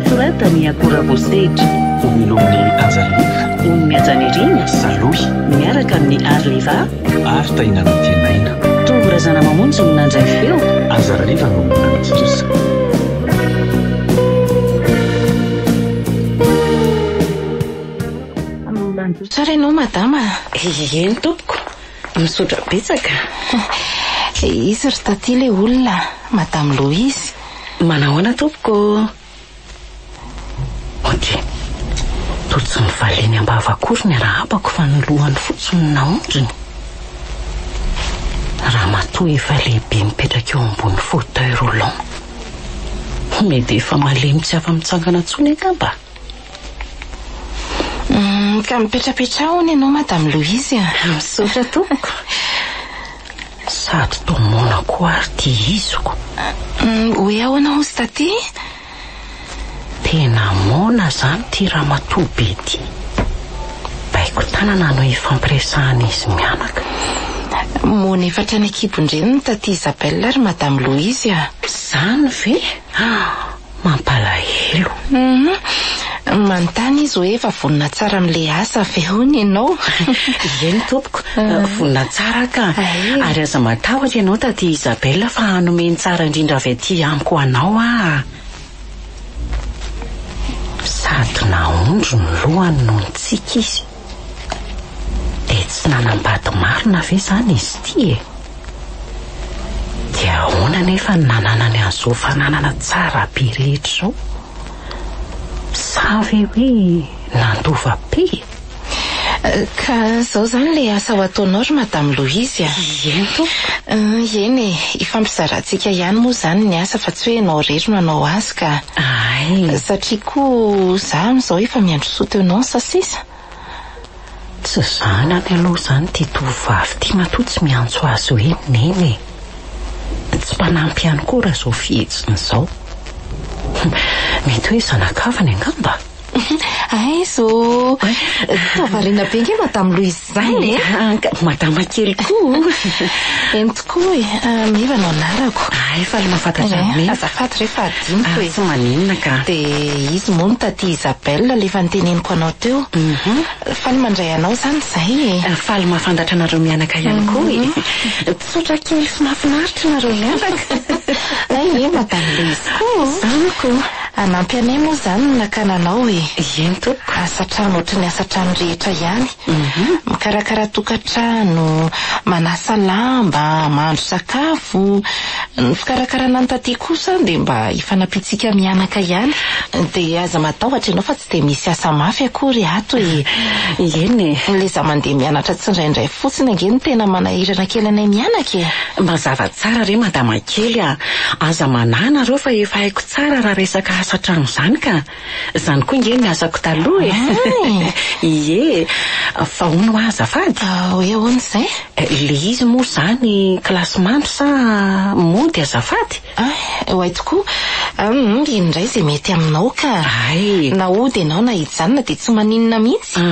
Soratany Akora Voasedra. Hovelomin'i Hajariliva. Ony Mihajanirina. Salohy. Miaraka amin'i Arliva. Ary Tahiana Nantenaina. Tovo Razanamamonjy no nandray feo. Hajariliva no nanatontosa. Tsara ianao madama. Eny tompoko. Misaotra betsaka. Izy ry taty ilay olona, Madame Louise. Manahoana tompoko? Ok. Toa tsy nivaliany am-bava akory ny arahabako fa ny lohany fotsiny no naondriny. Ramatoa efa lehibe mipetraka eo ambony fauteuil roulant. Mety efa malemy tsy afa-mitsangana intsony angamba. Ka mipetrapetraha hono ianao Madame Louise a. Misaotra tompoko. Sady toa moana koa ary ity iziko. Hoe ahoana hozy taty? Tena moana izany ity ramatoa be ity. Baiko tanana no ifampiresahan'izy mianaka. Moana efa hatrany an-kibon-dreniny taty Isabelle ry Madame Louise a. Izany ve? Mampalahelo. Hum. Manontany izy hoe efa vonona tsara amin'ilay asa ve hono ianao? Eny tompoko, vonona tsara aho ka. Ary aza matahotra ianao taty Isabelle fa hanome ny tsara indrindra avy aty amiko ho anao aho. Sady naondro ny lohany no nitsiky izy. Dia tsy nanambady marina ve izany izy ity e? Dia ahoana anefa no nananany an'izao fananana tsara be rehetra izao? Sa ve hoe nandova be e? Ka izao izany ilay asa ho ataonao ry Madame Louise a! Eny tompoko. Eny e, ifampizarantsika ihany moa izany ny asa fa tsy hoe ianao irery no hanao azy ka. Ay! Satria koa izaho amin'izao efa miandry soutenance sisa. Tsy zanany aloha izany ity tovovavy ity matoa tsy miantso azy hoe Neny e! Tsy mpanampy ihany koa raha izao fihetsiny izao. Mety hoe zana-kavany angamba? Aiza ô! Toa variana be ange Madame Louise izany e! Madama kely koa! Eny tokoa e! Meva no anarako. Hay faly mahafantatra an'i Meva. Azafady re fa adinoko e! Tsy maninona ka. Dia izy moa no taty Isabelle ilay efa noteneniko anao teo. Faly mandray anao izany izahay e! Faly mahafantatra anareo mianaka ihany koa e! Tsotra kely sy mahafinaritra nareo mianaka. Hay ve Madame Louise koa? Izany ko! Hanampy anay moa izany ny nakana anao e! Eny tompoko. Asa trano ohatry ny asa trano rehetra ihany. Mikarakara tokantrano, manasa lamba, mahandro sakafo. Ny fikarakarana ny taty kosa dia mba ifanampiantsika mianaka ihany. Dia aza matahotra ianao fa tsy dia misy asa mafy akory ato e! Eny e! Ilay izaho mandeha mianatra tsindraindray fotsiny ange no tena manahirana kely anay mianaka e! Mazava tsara re madama kely a! Aza manahy nareo fa efa haiko tsara raha resaka asa trano izany ka! Izany koa nge ny asako taloha e! Ie! Fa hono hoa azafady? Hoe ahoana izay? Le izy moa izany kilasy mandry sa mody azafady? Ah, oay tokoa! Humm, iny indray izay mety aminao ka! Hay! Na hody ianao na hijanona dia tsy maninona mihitsy!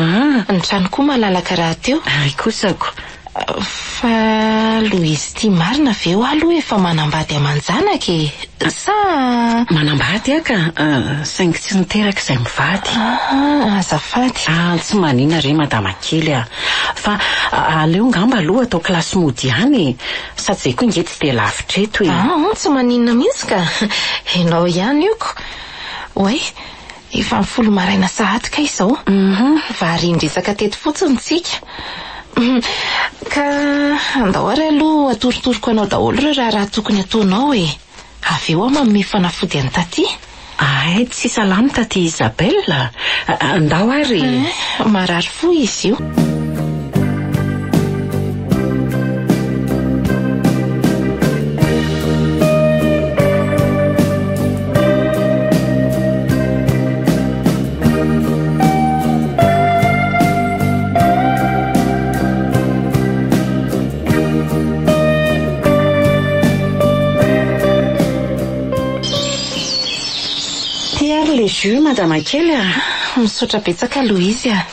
Ny trano koa malalaka rahateo. Hay kosako! Fa Louise ity marina ve hoa aloha efa manambady aman-janaka e? Sa. Manambady aho ka, saingy tsy niteraka izay mivady. Ah, azafady. Ah, tsy maninona re madama kely a. Fa aleo ngamba aloha atao kilasy mody ihany e. Sady izay koa nge tsy dia lavitra eto e. Ah, tsy maninona mihitsy ka. Ianao ihany io ko. Oay, Efa ny folo maraina sahady kay izao. Varian-dresaka teto fotsiny tsika. Ka andao ary aloha atorotoroko anao daholo ireo raharaha tokony hataonao e. Avy eo aho manome fanafody an'i Taty. Hay tsy salama Taty Isabelle a! Andao ary e. Marary fo izy io. Ty ary le jus madama kely a! Misaotra betsaka Louise a!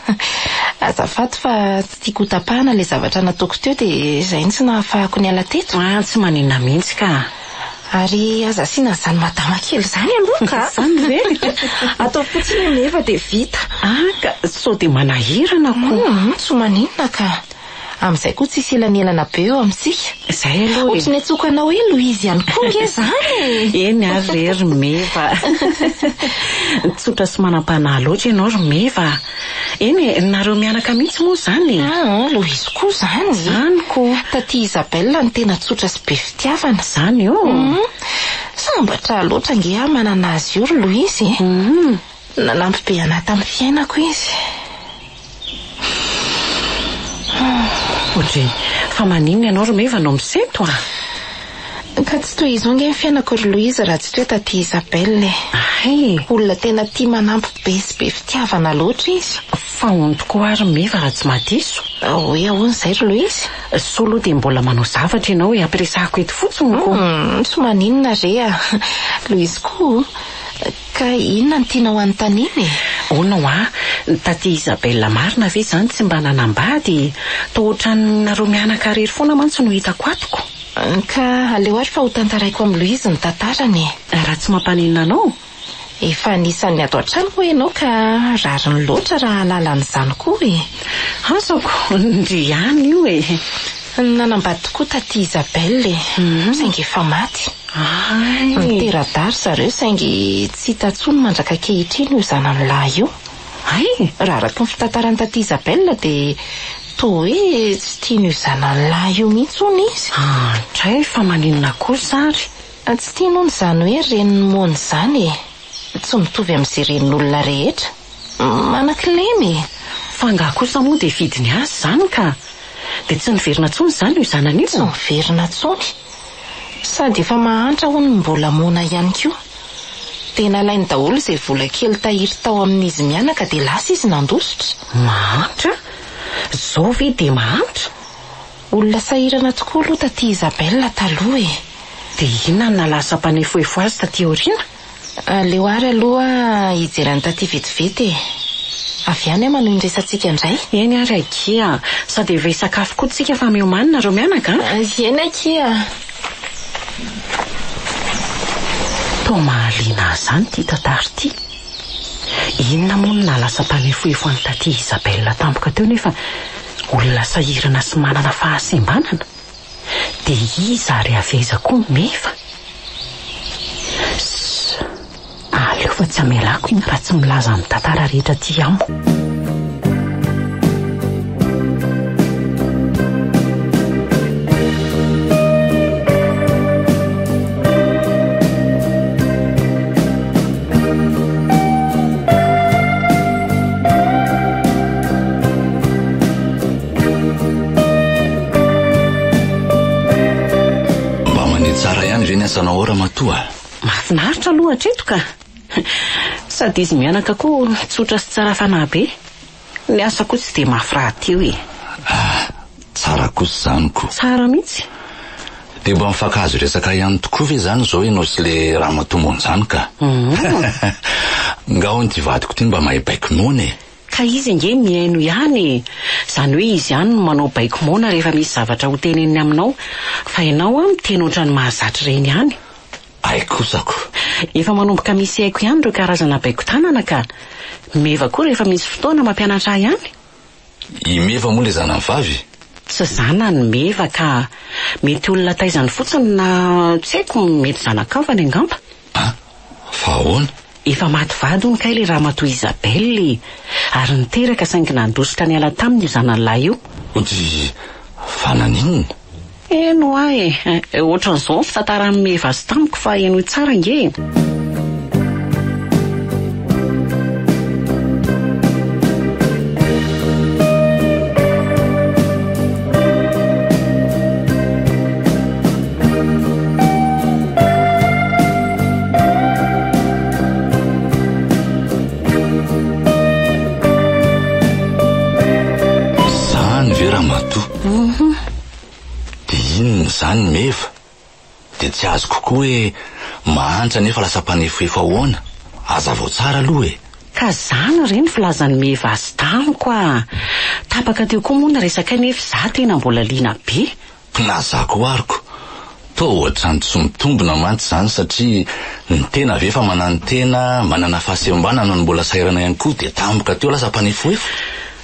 Azafady fa tsy tiako ho tapahana ilay zavatra nataoko teo dia izay no tsy nahafahako niala teto. Ah, tsy maninona mihitsy ka! Ary aza asiana an'izany madama kely izany aloha ka. Izany ve? Ataovy fotsiny hoe Meva dia vita. Ah ka, sao dia manahirana ko. Hum, tsy maninona ka. Amin'izay koa tsisy elanelana be eo amintsika. Izay aloha e. Ohatry ny antsoiko anao hoe Louise ihany koa nge izany e. Eny ary re ry Meva. Tsotra sy manam-panahy loatra ianao ry Meva. Eny e, nareo mianaka mihitsy moa izany e. Ah, Louise koa izany. Izany ko. Taty Isabelle no tena tsotra sy be fitiavana. Izany io. Hum. Sambatra loatra ange aho manana azy io ry Louise e. Hum. Nanampy be anah tamin'ny fiainako izy. Audrey, fa maninona ianao ry Meva no misento a? Ka tsy toy izao ange ny fiainako ry Louise raha tsy toe taty Isabelle e. Hay! Olona tena tia manampy be sy be fitiavana loatra izy. Fa hono tokoa ary Meva raha tsy mahadiso? Hoe ahoana izay ry Louise? Soa aloha dia mbola manao zavatra ianao e, ampiresahako eto fotsiny ko. Hum, tsy maninona re a. Louise koa. Ka inona no tianao hanontaniana e? Hono hoa, taty Isabelle marina ve izany tsy mba nanambady? Toa ohatran'ny nareo mianaka irery foana mantsy no hitako ato ko. Ka aleo ary fa ho tantaraiko amin'i Louise ny tantarany e. Raha tsy mampaninona anao? Efa anisan'ny ato an-trano moa ianao ka rariny loatra raha hahalala an'izany koa e. Azoko, ndry ihany io e. Nanambady tokoa taty Isabelle e, saingy efa maty. Hay! Nitera-dahy ry zareo saingy tsy hita intsony mandraka ankehitriny io zanany lahy io. Hay! Raha araka ny fitantaran'i taty Isabelle dia toa hoe tsy tian'io zanany lahy io mihitsy hono izy. Andray, fa maninona kosa ary? Tsy tiany hono izany hoe renin'i Mona izany e. Tsy mitovy amin'izay renin'olona rehetra. Manan-kilema e! Fa angaha kosa moa dia vidiny azy izany ka! Dia tsy niverina intsony izany io zanany io? Tsy niverina intsony. Sady efa mahantra hono no mbola moana ihany koa. Dia nalainy daholo izay vola kely tahiry tao amin'izy mianaka dia lasa izy nandositra. Mahantra? Izao ve dia mahantra? Olona sahirana tokoa aloha taty Isabelle taloha e! Dia inona no nahalasa mpanefoefo azy taty aoriana? Aleo ary aloha hijery an'i Taty vetivety e! Avy any aho manohy ny resatsika indray. Eny ary akia! Sady efa hisakafo koa tsika fa miomàna nareo mianaka a! Eny akia! Toa mahaliana ahy izany ity tantara ity. Inona moa no nahalasa mpanefoefo an'i Taty Isabelle tampoka teo nefa olona sahirana sy manana fahasembanana? Dia iza ary avy aiza koa Meva? Ssss! Aleo fa tsy hamelako iny raha tsy milaza ny tantara rehetra aty amiko. Mba mandeha tsara ihany ve ny asanao ao ramatoa a? Mahafinaritra aloha hatreto ka! Sady izy mianaka koa tsotra sy tsara fanahy be. Ny asa koa tsy dia mafy rahateo e! Ah, tsara kosa izany ko! Tsara mihitsy! Dia mba mifankahazo resaka ihany tokoa ve izany izao ianao sy ilay ramatoa Monjany ka? Nga hono ity vadiko ity mba mahay baiko noana e! Ka izy ange mihaino ihany e! Izany hoe izy ihany no manao baiko moana rehefa misy zavatra ho teneniny aminao, fa ianao an miteny ohatran'ny mahazatra ireny ihany. Hay kosa ko! Efa manomboka misy haiko ihany ireo karazana baiko tanana ka! Meva koa rehefa misy fotoana mampianatra ahy ihany. I Meva moa ilay zanany vavy? Tsy zanany Meva ka! Mety olona taizany fotsiny na tsy haiko, mety zana-kavany angamba. An! Fa ahoana? Efa maty vady hono kay ilay ramatoa Isabelle e! Ary niteraka saingy nandositra niala taminy io zanany lahy io. Ody, fa naninona? Eny hoa e! Ohatran'izao ny fitantaran'i Meva azy tamiko fa henoy tsara ange e! Zany ve ramatoa? Dia inona izany meva? Dia tsy azoko koa hoe mahantra nefa lasa mpanefoefo ahoana? Hazavao tsara aloha e! Ka zany re ny filazan'i Meva azy tamiko a! Tapaka teo koa moa ny resakay nefa izaho tena mbola liana be. Na za koa aroko. Toa ohatran'ny tsy mitombina mantsy izany satria ny tena ve efa mananotena, manana fahasembanana no mbola sahirana ihany koa dia tampoka teo lasa mpanefoefo?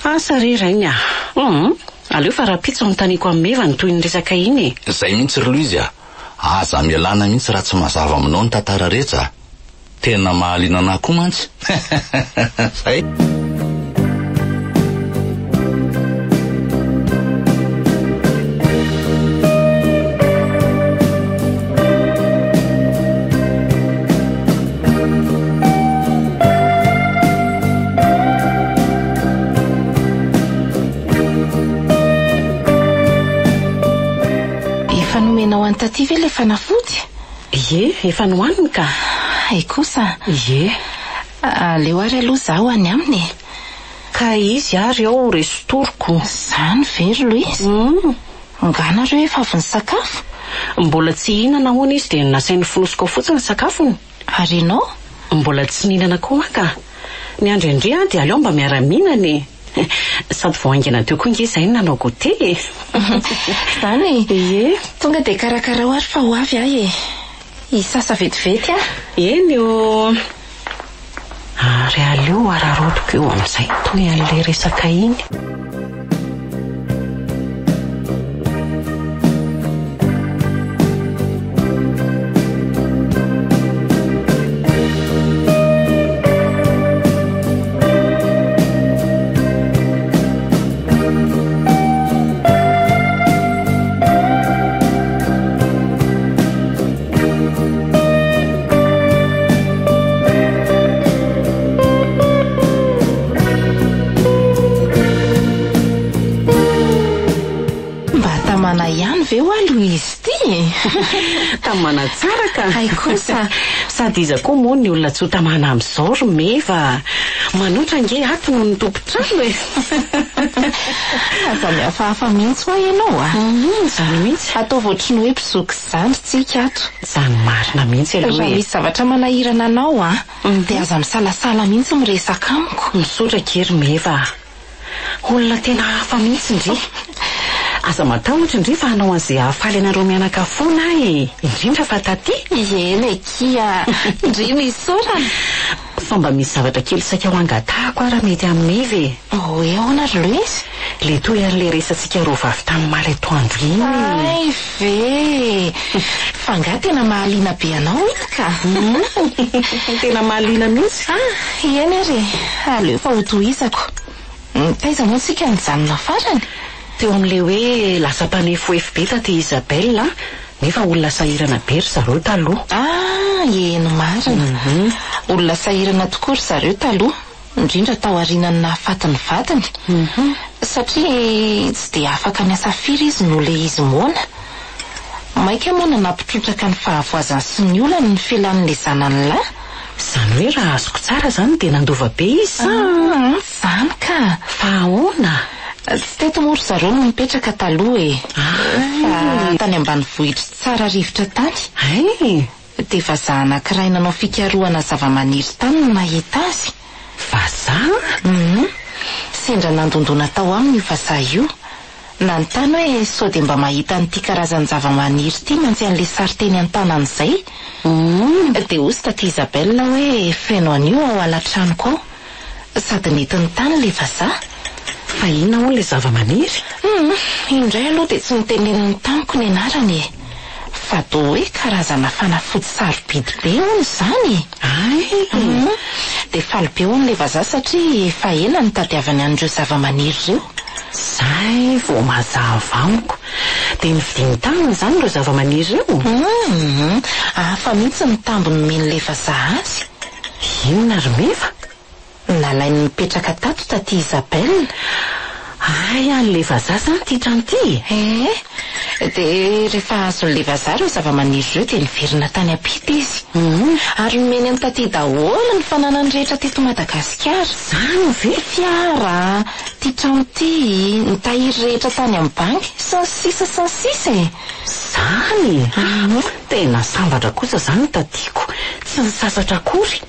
Asa re rainy a! Hum! Aleo fa rahampitso anontaniako amin'i Meva ny tohin'ny resaka iny e! Izay mihitsy ry Louise a! Aza mialana mihitsy raha tsy mazava aminao ny tantara rehetra a! Tena mahaliana anah koa mantsy. Zay. Efa nomenao an'i Taty ve ilay fanafody? Ie, efa nohaniny ka. Hay kosa. Ie. Aleo ary aloha izaho any aminy e. Ka izy ary ao resotoriko. Izany ve ry Louise? Hum. Angaha nareo efa avy nisakafo? Mbola tsy hihinana hono izy dia nasainy fonosiko ao fotsiny ny sakafony. Ary ianao? Mbola tsy nihinana koa aho ka. Miandry an-dry aho dia aleo mba miara-mihinana e. Sady vao haingana teo koa nge izahay no nanao goûter e! Izany e! Ie. Tonga dia karakarao ary fa ho avy aho e! Hisasa vetivety aho. Eny ô! Ary aleo araraotiko eo amin'izay toy an'ilay resaka iny. Mba tamana ihany ve hoa Louise ity e? Tamana tsara ka! Hay kosa! Sady iza koa moa ny olona tsy ho tamana amin'izao ry Meva a! Manoatra ange ato noho ny tompon-trano e! Aza mihafahafa mihitsy hoa ianao a! Hum, izany mihitsy. Ataovy ohatry ny hoe mpizoky sy zandry tsika ato. Izany marina mihitsy aloha e! Raha misy zavatra manahirana anao a, dia aza misalasala mihitsy miresaka amiko. Misaotra akia ry Meva a! Olona tena hafa mihitsy ndry. Aza matahotra ndry fa hanao an'izay hahafaly anareo mianaka foana aho e! Indrindra fa taty. Eny akia! Ndry misaorana. Fa mba misy zavatra kely saika ho angatahako aho raha mety amin'i Meva e! Hoe ahoana ry Louise? Le toy an'ilay resatsika roa vavy tamin'ny omaly atoandro iny e! Hay ve! Fa angaha tena mahaliana be anao iny ka? Tena mahaliana mihitsy. Ah, eny ary e! Aleo fa hotohizako. Taiza moa tsika nijanona farany? Teo amin'ilay hoe lasa mpanefoefo be taty Isabelle an, nefa olona sahirana be ry zareo taloha. Ah, eny marina. Olona sahirana tokoa ry zareo taloha, indrindra tao aorianan'ny nahafaty ny vadiny. Satria tsy dia afaka niasa firy izy noho ilay izy moana. Mainka moa nanampy trotraka ny fahavoazany sy ny olany ny filan'ilay zanany lahy. Izany hoe raha azoko tsara izany dia nandova be izy sa? Aa, tsy izany ka! Fa ahoana? Tsy teto moa ry zareo no nipetraka taloha e! Fa tany ambanivohitr'i Tsararivotra tany. Hay! Dia vazaha anankiray nanao fikarohana zavamaniry tany no nahita azy. Vazaha? Hum. Sendra nandondona tao aminy io vazaha io. Nanontany hoe sao dia mba mahita an'ity karazan-javamaniry ity mantsy an'ilay sary teny an-tanana izay. Dia hozy taty Isabelle hoe feno an'io ao ala-tranoko ao. Sady nentiny tany ilay vazaha. Fa inona hono ilay zavamaniry? Hum, io indray aloha dia tsy noteneniny tamiko ny anarany e. Fa toa hoe karazana fanafody sarobidy be hono izany e! Hay! Hum, dia faly be hono ilay vazaha satria efa ela nitadiavany an'ireo zavamaniry ireo. Izay vao mazava amiko. Dia novidiany taminy izany ireo zavamaniry ireo? Hum, hafa mihitsy ny tamby nomen'ilay vazaha azy. Inona ry Meva? Nalainy nipetraka tato taty Isabelle. Hay an'ilay vazaha izany ity trano ity e? Ee. Dia rehefa azon'ilay vazaha ireo zavamaniry ireo dia niverina tany am-pita izy. Ary nomeny an'i taty daholo ny fananany rehetra teto Madagasikara. Izany ve? Fiara, ity trano ity, ny tahiry rehetra tany amin'ny banky, sy ny sisa sy ny sisa e! Izany e! Tena sambatra kosa izany tadiko, tsy nisasatra akory.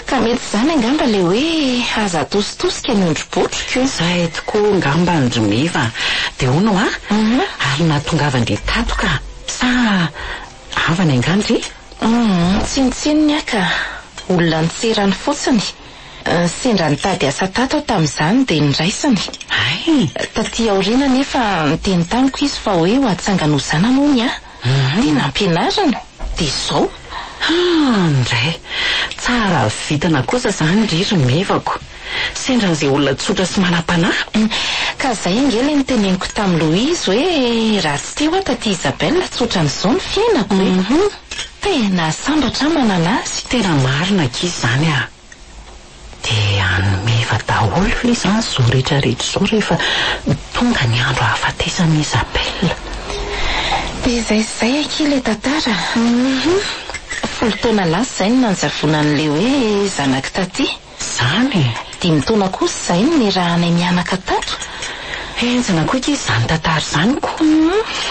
Ka mety izany angamba ilay hoe aza atositosika ny ondry botriko. Izay tokoa angamba ry Meva. Dia hono hoa, ary nahatongavan-dry tato ka. Sa havany angaha ndry? Humm, tsinontsinona aho ka. Olona nitserany fotsiny. Sendra nitady asa tato aho tamin'izany dia noraisiny. Hay! Taty aoriana anefa niteny tamiko izy fa hoe ho atsangany ho zanany hono aho. Dia nampianarina. Dia izao. Haa ndray! Tsara vintana kosa izany ry ry Mevako. Sendra an'izay olona tsotra sy manam-panahy. Ka izay ange ilay noteneniko tamin'i Louise hoe raha tsy teo aho taty Isabelle tsy ohatran'izao ny fiainako e! Tena sambatra aho manana azy. Tena marina akia izany ah! Dia an'i Meva daholo ve izany izao rehetra rehetra izao rehefa tonga ny andro hahafatesan'i Isabelle? Dia izay sy izay akia ilay tantara. Folo taona lasa izay no nanjavonan'ilay hoe zanak'i Taty. Izany e! Dimy taona kosa izay no niarahanay mianaka tato. Henjana koa akia izany tantara izany ko!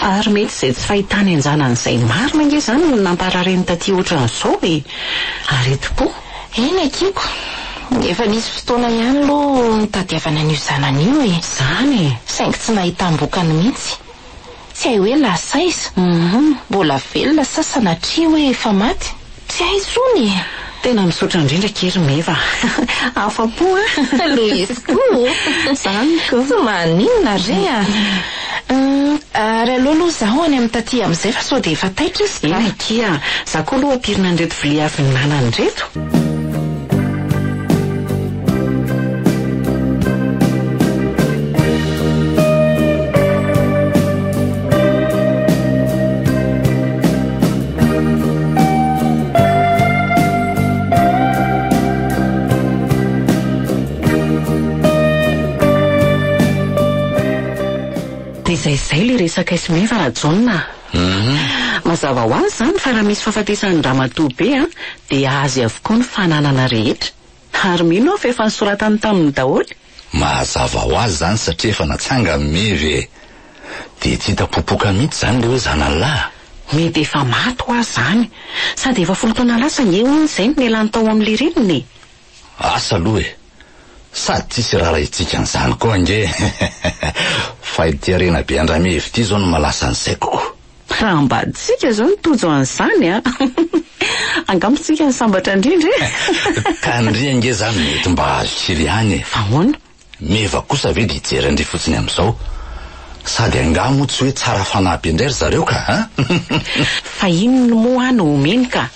Ary mety izay tsy fahitany an-janany izay marina ange izany no namparary an'i Taty ohatran'izao e! Aretim-po. Eny akia ko! Efa nisy fotoana ihany aloha nitadiavana an'io zanany io e! Izany e! Saingy tsy nahitam-bokany mihitsy. Tsy hay hoe lasa aiza? Mbola velona sa sanatria hoe efa maty? Tsy hay intsony e! Tena misaotra indrindra akia ry Meva a! Afa-po a! Louise koa! Zany ko! Tsy maninona re a! Ary aleo aloha izaho any amin'i Taty amin'izay fa sao dia efa taitra izy ka! Eny akia! Izaho koa aloha hampirina an'ireto vilia avy nihinanana ireto. Dia izay izay ilay resakay sy Meva Rajaona a! Mazava ho azy izany fa raha misy fahafatesan'ny ramatoa be an, dia azy avokoa ny fananana rehetra. Ary mino aho fa efa nosoratany taminy daholo. Mazava ho azy izany satria efa natsangany Meva e! Dia tsy hita popoka mihitsy izany ilay hoe zanany lahy a! Mety efa maty hoa izany. Sady efa 10 taona lasa ange hono izay no nialany tao amin'ilay reniny e! Asa aloha e! Sady tsisy raharahintsika an'izany koa ange e! Fa ity harena be an-dRameva ity izao no mahalasa ny saiko ko! Raha mba tsika izao no tojo an'izany an! Angamba tsika no sambatra indrindra e! Ka ndry ange izany mety mba azo kely ihany e! Fa ahoana? Meva kosa ve dia hijery an-dry fotsiny amin'izao? Sady angaha moa tsy hoe tsara fanahy be indray ry zareo ka an! Fa inona moa aho no omeny ka?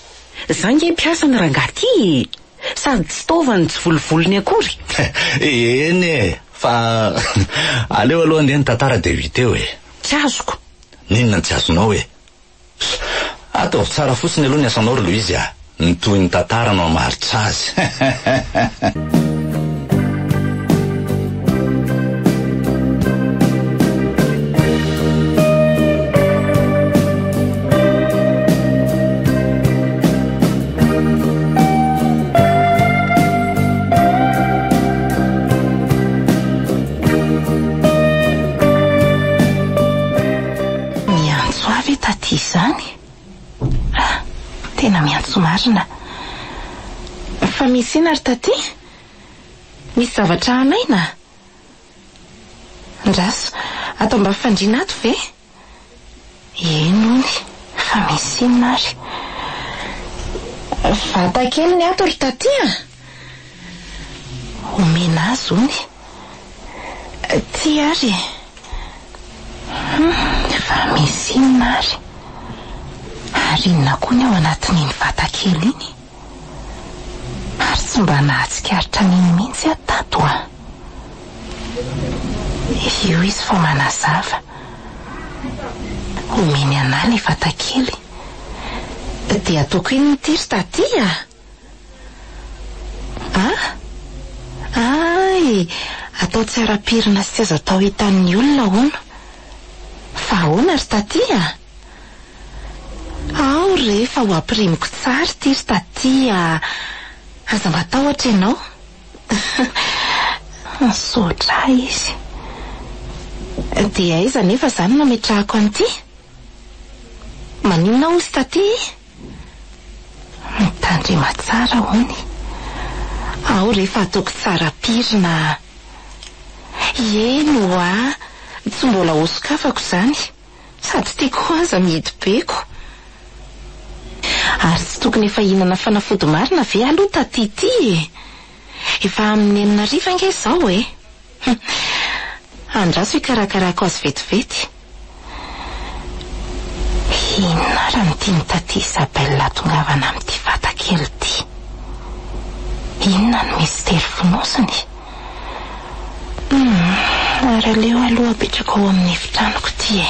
Za nge mpiasany rangahy ty e! Sady tsy taovany tsy volovolony akory. Eny e! Fa aleo aloha andeha ny tantara dia ho hita eo e! Tsy azoko. N'inona no tsy azonao e? Ataovy tsara fotsiny aloha ny asanao ry Louise a! Ny tohin'ny tantara no hamaritra azy. Miantso ahy ve taty izany? Ah, tena miantso marina. Fa misy inona ry taty? Misy zavatra hanaina? Andraso, ato ambany fandriana ato ve? Eny hono, fa misy inona ary? Vata kely ny ato ry taty a! Omena azy hono. Ty ary e! Hum, fa misy inona ary? Ary inona koa ny ao anatin'iny vata kely iny? Ary tsy mba nahatsikaritra an'iny mihitsy aho tato a! Io izy fa manazava. Omeny anà ilay vata kely. Dia ataoko inona ity ry Taty a? A? Hay! Atao tsy ara-pirina sy tsy azo atao hitan'ny olona hono. Fa ahoana ry Taty a? Ao re fa ho ampirimiko tsara ity ry Taty a! Aza matahotra ianao. Misaotra ahy izy. Dia aiza anefa izany no ametrahako an'ity? Maninona hozy taty? Mitandrema tsara hono. Ao re fa ataoko tsara pirina. Eny ho'a, tsy mbola hosokafako izany. Sady ity koa aza mihidy be ko. Ary tsy tokony efa hihinana fanafody marina ve aloha taty ity e? Efa amin'ny 18h ange izao e! Andraso hikarakarako azy vetivety. Inona ary no tian'i Taty Isabelle hahatongavana amin'ity vata kely ity? Inona no mistery fonosiny? Hum, ary aleo aloha apetrako ao amin'ny efitranoko ity e.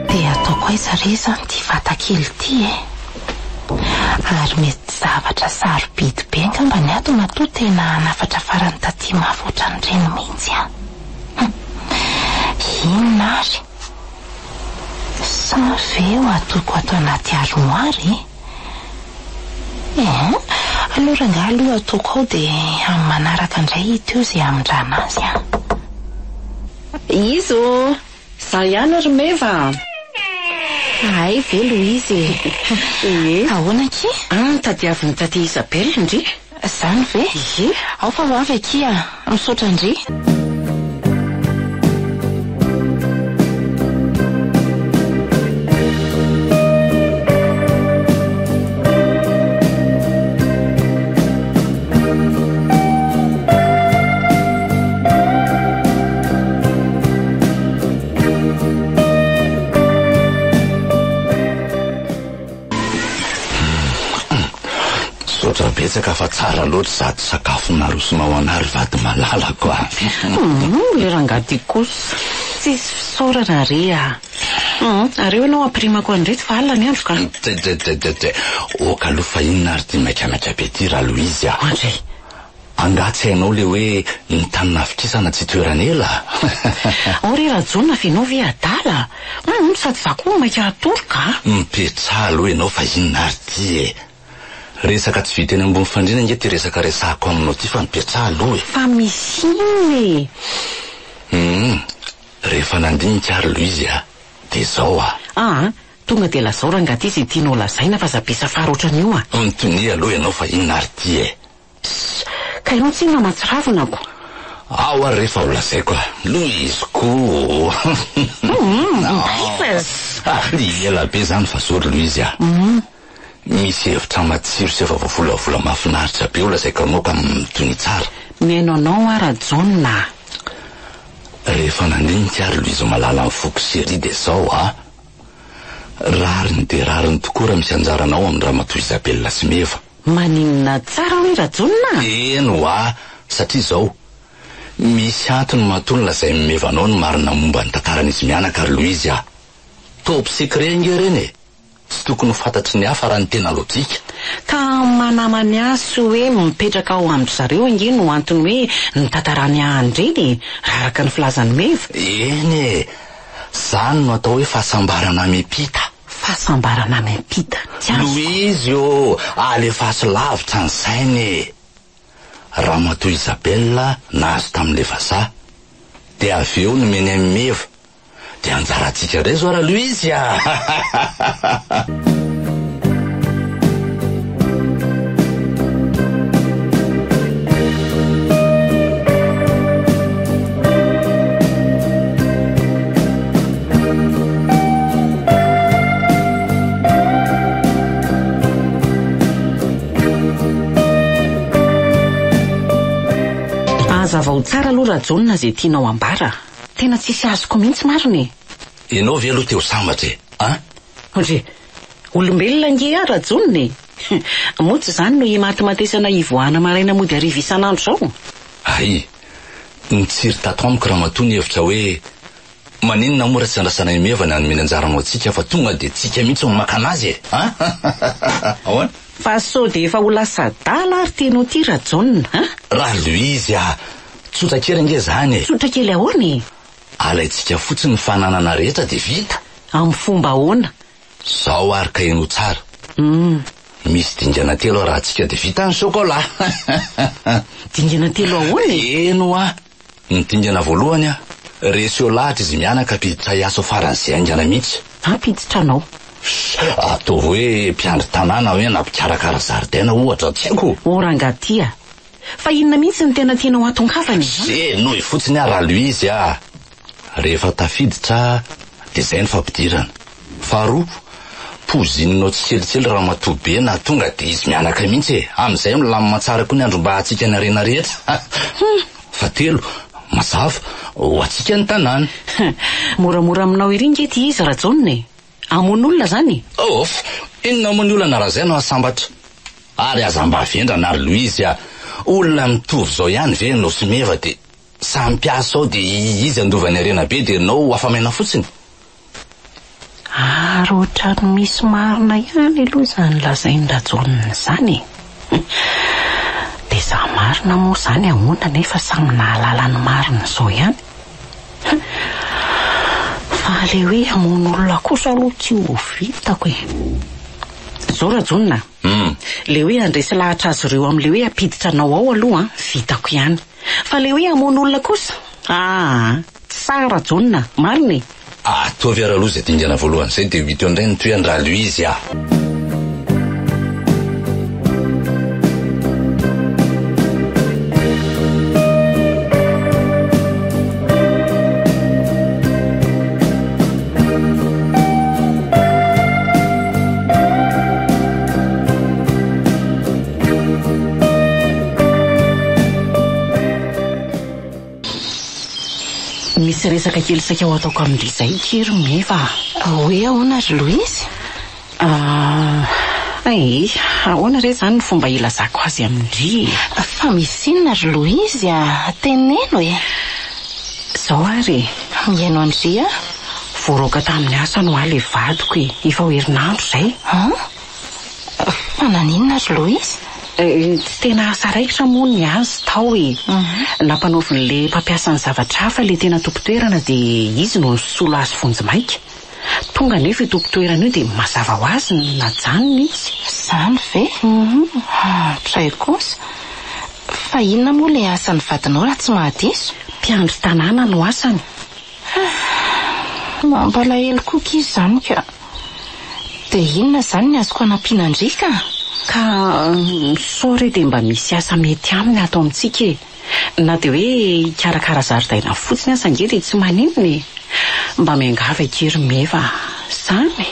Dia ataoko aiza re izany ity vata kely ity e? Ary mety zavatra sarobidy be angamba ny ato matoa tena hanafatra farany taty mafy ohatran'ireny mihitsy an! Inona ary? Sa ve ho atoko ato anaty armoire e? Eeh, aleo rangahy aloha ataoko ao dia amin'ny manaraka indray hita eo izay hamindrana azy an! Iza ô? Za ihany ry Meva a! Hay ve Louise e! Ie. Ahoana akia? Ah, tadiavin'i Tatie Isabelle ndry. Zany ve? Ie. Ao fa ho avy akia. Misaotra ndry. Misaotra betsaka fa tsara loatra izato sakafo narosonao anah ry vady malalako a! Humm, le rangahy ty kosa tsisy fisaorana re a! Humm, ary eo ianao ampirimako an'ireto fa alina ny andro ka! Tse-tse-tse-tse, ok aloha fa inona ary ity maikamaika be ity Ralouise a! Andray! Angaha tsy hainao le hoe ny tany nahafikisana tsy itoeran'ela? Ao re Rajaona fa ianao ve adala? Humm sady za koa maika hatory ka! Mipetraha aloha ianao fa inona ary ity e? Resaka tsy vita eny ambony fandriana ange ity resaka resahako aminao ity fa mipetraha aloha e! Fa misy inona e? Humm rehefa nandinika ary Louise a! Dia izao a! Aa tonga dia lazao rangaha ity izay tianao lazaina fa aza be safary ohatran'io a! Mitonia aloha ianao fa inona ary ity e? Ss, ka ianao tsinona mahatsiravina ko. Ao ary re fa ho lazaiko a! Louise ko! Humm, Louise! Ah, ela be zany fa zao ry Louise a! Misy hevitra matsiro sy efa voavolavola mahafinaritra be ho lazaiko aminao ka mitonia tsara. Mihaino anao aho Rajaona a! Rehefa nandinika ary Louise malala ny foko chérie dia zao a! Rariny dia rariny tokoa raha misy anjaranao amin-dRamatoa Isabella sy Meva. Maninona tsara hoe Rajaona a? Eny hoa, satria izao, misy antony matoa nolazain'i Meva anao ny marina momba ny tantaran'izy mianaka ry Louise a! Top secret ange ireny e! Tsy tokony ho fantatry ny hafa raha ny tena lojika. Ka manamany ahy sy hoe mipetraka ao amin-dry zareo ange no antony hoe nitantarany ahy an'ireny e! Raha araka ny filazan'i Meva. Eny e! Izany no atao hoe fahasambarana miampita. Fahasambarana miampita. Tsy azoko. Louise ô! Alefaso lavitra ny saina e! Ramatoa Isabelle nahazo tamin'ilay vazaha. Dia avy eo nomeny an'i Meva. Dia anjarantsika indray izao Ralouise a! Hazavao tsara aloha Rajaona izay tianao ambara. Tena tsisy azoko mihitsy marina e. Ianao ve aloha te ho sambatra e? An? Ndry! Olombelona ange aho Rajaona e! Moa tsy izany no imatimatesana hivoahana maraina mody hariva isan'andro izao? Hay! Nitsiry tato amiko ramatoa ny hevitra hoe Maninona moa raha tsy andrasana i Meva ny hanome ny anjaranao antsika fa tonga dia tsika mihitsy no maka anazy e! An! Ahoana? Fa sao dia efa ho lasa adala ary ty ianao ty Rajaona an! Ralouise a! Tsotra kely ange izany e! Tsotra kely ahoana e? Alaintsika fotsiny ny fananana rehetra dia vita! Amin'ny fomba ahoana? Zao ary ka henoy tsara. Misy dingana telo arahantsika dia vita ny chocolat. Dingana telo ahoana e? Eny hoa. Ny dingana voalohany a, reseo lahatra izy mianaka hampiditra hiasa ho faran'izay haingana mihitsy. Hampiditra anao. Ataovy hoe mpiandry tanàna hoe na mpikarakara zaridaina ohatra, tsy haiko. Oh rangahy ty a! Fa inona mihitsy no tena tianao hatongavana e? Henoy fotsiny aho Ralouise a! Rehefa tafiditra dia izay ny fampidirana. Faharoa, pozininao tsikelikely ramatoa be na tonga dia izy mianaka mihitsy e! Amin'izay milamina tsara koa ny andrombahantsika ny harena rehetra. Fahatelo, mazava, ho antsika ny tanàna. Moramora aminao ery nge ity izy Rajaona e! Hamono olona izany e! Off! Inona moa ny olana raha izay no hahasambatra? Ary aza mba vendrana ry Louise a! Olona mitovy izao ihany ve ianao sy Meva dia samy mpiasa ao dia izy handova ny harena be dia ianao ho afa-maina fotsiny? Ary ohatran'ny misy marina ihany aloha izany lazain-dRajaona izany e! Dia izaho marina moa izany ahoana nefa samy nahalala ny marina izao ihany? Fa ilay hoe hamono olona kosa aloha tsy ho vitako e! Izao Rajaona a! Ilay hoe handresy lahatra azy ireo amin'ilay hoe hampiditra anao ao aloha an, vitako ihany. Fa ilay hoe hamono olona kosa? Aa! Tsy sahy Rajaona, marina e! Ataovy ary aloha izay dingana voalohany izay dia ho hita eo indray ny tohiny Ralouise a! Misy resaka kely saika ho ataoko amin-dry izay ity ry Meva a! Hoe ahoana ry Louise? Ah, hay, ahoana re izany ny fomba hilazako azy amin-dry e? Fa misy inona ry Louise a? Teneno e! Izao ary e! Mihaino an-dry aho. Voaroaka tamin'ny asany hoa ilay vadiko e! Efa ho herinandro izay. An? Fa naninona ry Louise? Tsy tena asa raikitra moa ny azy tao e! Nampanaovin'ilay mpampiasa ny zavatra hafa ilay tena tompon-toerana dia izy no nisolo azy vonjimaika. Tonga anefa io tompon-toerana io dia mazava ho azy najanona izy. Izany ve? Hatray kosa. Fa inona moa ilay asan'ny vadinao raha tsy mahadiso? Mpiandry tanàna no asany. Mampalahelo koa akia izany ka. Dia inona izany ny azoko hanampiana an-dry ka? Ka sao re dia mba misy asa mety aminy ato amintsika e! Na dia hoe hikarakara zaridaina fotsiny aza ange dia tsy maninona e! Mba miangavy akia ry Meva a! Zany?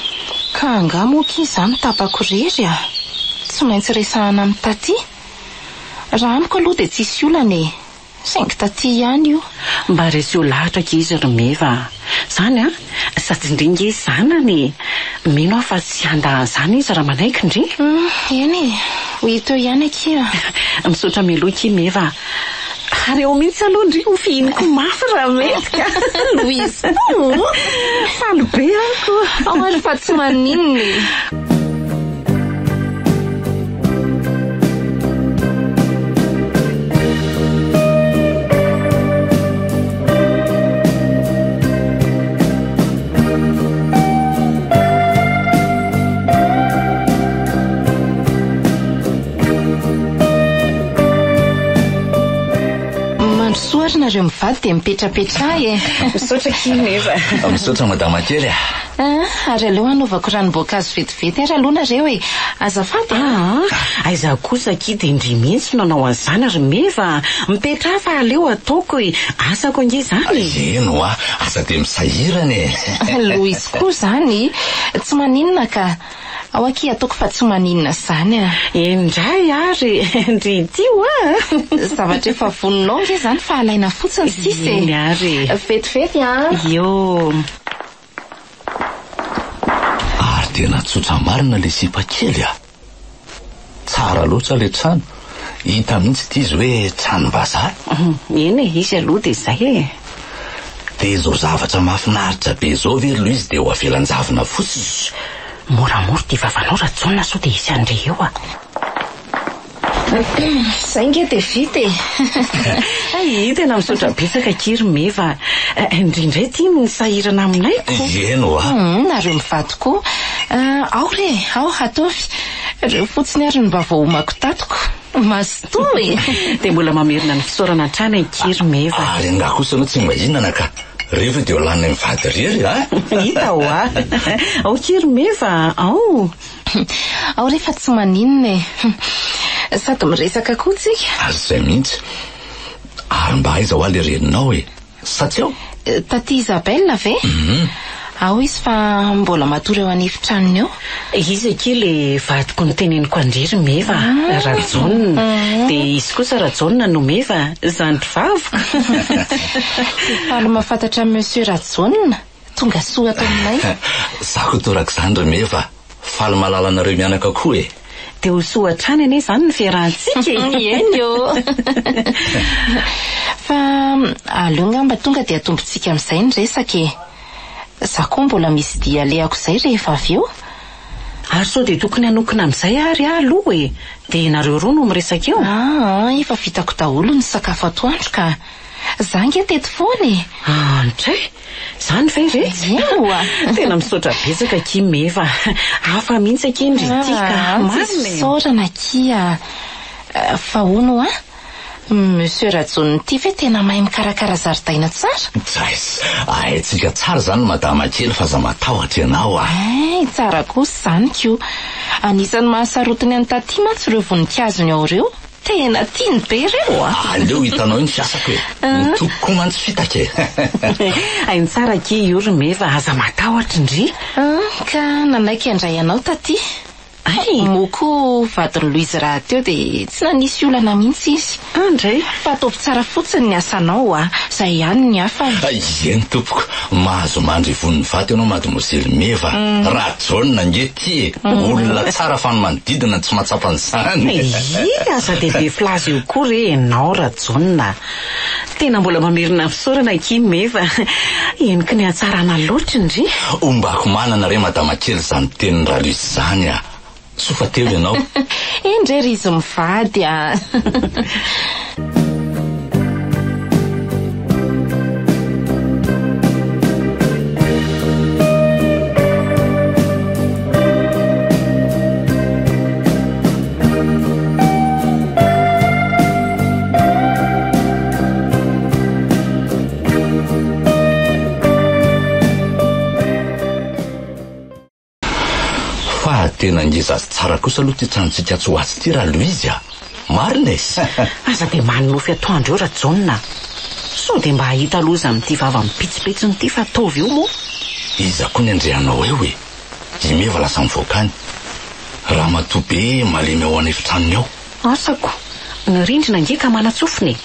Ka angaha moa akia izaho mitapako irery a! Tsy maintsy resahana amin'i Taty? Raha amiko aloha dia tsisy olana e! Saingy taty ihany io. Mba reseo lahatra akia izy ry Meva a! Zany an! Sady ndry nge zanany e! Mino aho fa tsy handa an'izany izy raha manaiky ndry. Hum, eny e! Ho hita eo ihany akia. Misaotra mialoha akia Meva a! Ary eo mihitsy aloha ndry ho fihiniko mafy raha mety ka! Louise koa! Faly be aho koa! Ao ary fa tsy maninona e! Mandrosoa ary nareo mivady dia mipetrapetraha e. Misaotra akia Meva. Misaotra madama kely a. Ah, ary aleo hanaovako ranom-boankazo vetivety ary aloha nareo e. Azafady a. Aa, aiza kosa akia dia ndry mihitsy no hanao an'izany ry Meva a. Mipetraha fa aleo ataoko e. Asako ange izany e. Eny hoa, aza dia misahirana e. Louise koa izany, tsy maninona ka. Ao akia ataoko fa tsy maninona izany a. Eny indray ary ndry ity hoa. Zavatra efa vononao ange izany fa alaina fotsiny sisa e. Eny ary e. Vetivety a. Io. Ary tena tsotra marina le sipa kely a! Tsara loatra le trano, hita mihitsy ity izy hoe tranom-bazaha. Eny e, izy aloha dia izay e. Dia izao zavatra mahafinaritra be izao ve ry Louise dia ho avela an-javona fotsiny? Shh! Moramora ity vavanao Rajaona sao dia hisy handre eo a! Zay nge dia vita e! Hay, tena misaotra betsaka akia ry Meva a! Ndry indray ity no nisahirana aminay ko! Eny hoa! Hum, nareo mivady koa. Ao re, ao, ataovy. Ireo fotsiny ary no mba voahomako tatoko. Mazotoa e! Dia mbola mamerina ny fisaorana hatrany ankia ry Meva. Ary angaha kosa ianao tsy mba hihinana ka. Reo ve dia ho laninay mivady irery a? Hita hoa. Ao akia ry Meva a! Ao! Ao re fa tsy maninona e! Sady miresaka koa tsika. Ary izay mihitsy. Ary mba aiza hoa le reninao e? Sa tsy ao? Taty Isabelle ve? Ao izy fa mbola matory ao an'efitranony ao. Izy akia le vadiko noteneniko an-dry ry Meva, Rajaona. Dia izy kosa Rajaona no Meva, zandry vaviko. Dia faly mahafantatra an'i Monsieur Rajaona. Tonga soa ato aminay. Za koa torak'izany ry Meva. Faly mahalala anareo mianaka koa e! Dia ho soa hatrany anie izany ny fiarahantsika e! Eny ô! Fa aleo angamba tonga dia atombontsika amin'izay ny resaka e! Za koa mbola misy dia alehako izay rehefa avy eo. Ary sao dia tokony hanokina amin'izay ary aho aloha e! Dia ianareo roa no miresaka eo? Aa, efa vitako daholo ny sakafo atoandro ka! Za ange teto foana e! Andray! Zany ve retsy? Ewa! Tena misaotra betsaka akia Meva. Hafa mihitsy akia ndry ity ka. Marina e! Tsisy fisaorana akia. Fa hono hoa, Monsieur Rajaona ity ve tena mahay mikarakara zaridaina tsara? Jais, haintsika tsara izany madama kely fa aza matahotra ianao a! Hay, tsara kosa izany ko. Anisan'ny mahasarotiny an'i Taty mantsy ireo voninkazony ao ireo. Tena tiany be ireo a! Aleo hitanao iny fiasako e! Ny toko koa mantsy fitaka e! Hainy tsara akia io ry Meva, aza matahotra ndry! Ka nanaiky handray anao taty. Hay! Moa koa vadin'i Louise rahateo dia tsy nanisy olana mihitsy izy. Andray! Fa ataovy tsara fotsiny ny asanao a! Izay ihany ny hafany. Eny tompoko, mahazo mandry ivon'ny vato ianao mademoiselle Meva. Rajaona ange ty e! Olona tsara fa ny manodidina no tsy mahatsapa an'izany. Ii, aza dia be filaza eo koa re ianao Rajaona a! Tena mbola mamerina fisaorana akia Meva. Heniky ny hatsarana loatra ndry. Ombako manana re madama kely izany tenin'i Raluce izany a! Soa fa teo ianao. Eny re ry izy mivady a! Fa tena ngeza sy tsara kosa aloha ity tranontsika atsy ho atsy ity raha Louise a! Marina e! Aza dia manonofy atoandro eo Rajaona a! Sao dia mba hahita loza amin'ity vava mipitsopitsony ity fa ataovy eo moa! Iza koa ny andrianao eo e? I Meva lasa mivoaka any. Ramatoa be malemy ao an'efitranony ao. Asako, ny rindrina ange ka manan-tsofina e!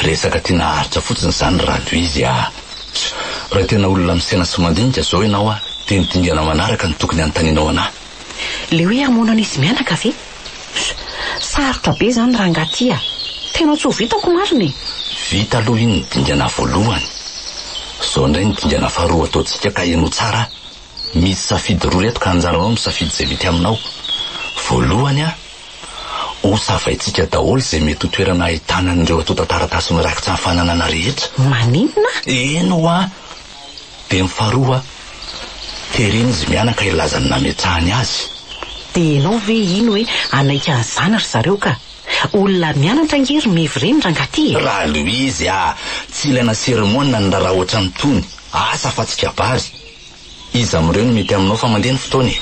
Resaka tiana haharitra fotsiny izany Radoizy a! Raha tena olona misaina sy mandinika izao ianao a, dia ny dingana manaraka no tokony hanontanianao anà. Le hoe hamono an'izy mianaka ve? Sarotra be izany rangahy ty a! Tena tsy ho vitako marina e! Vita aloha iny ny dingana voalohany. Izao indray ny dingana faharoa ataontsika ka henoy tsara a! Misy safidy roa ireto ka anjaranao misafidy izay mety aminao. Voalohany a! Ho savaintsika daholo izay mety ho toerana ahitana an'ireo antontan-taratasy mirakitra ny fananana rehetra. Maninona? Eny hoa! Dia ny faharoa, terena izy mianaka hilaza ny nametrahany azy. Dia ianao ve hino hoe hanaiky an'izany ry zareo ka? Olona mianatra ange ry Mevy ireny rangahy ty e! Raha Louise a! Tsy ilaina sermona ny raharaha ohatran'itony. Asa fa tsy kabary. Iza amin'ireo no mety aminao fa mandeha ny fotoana e!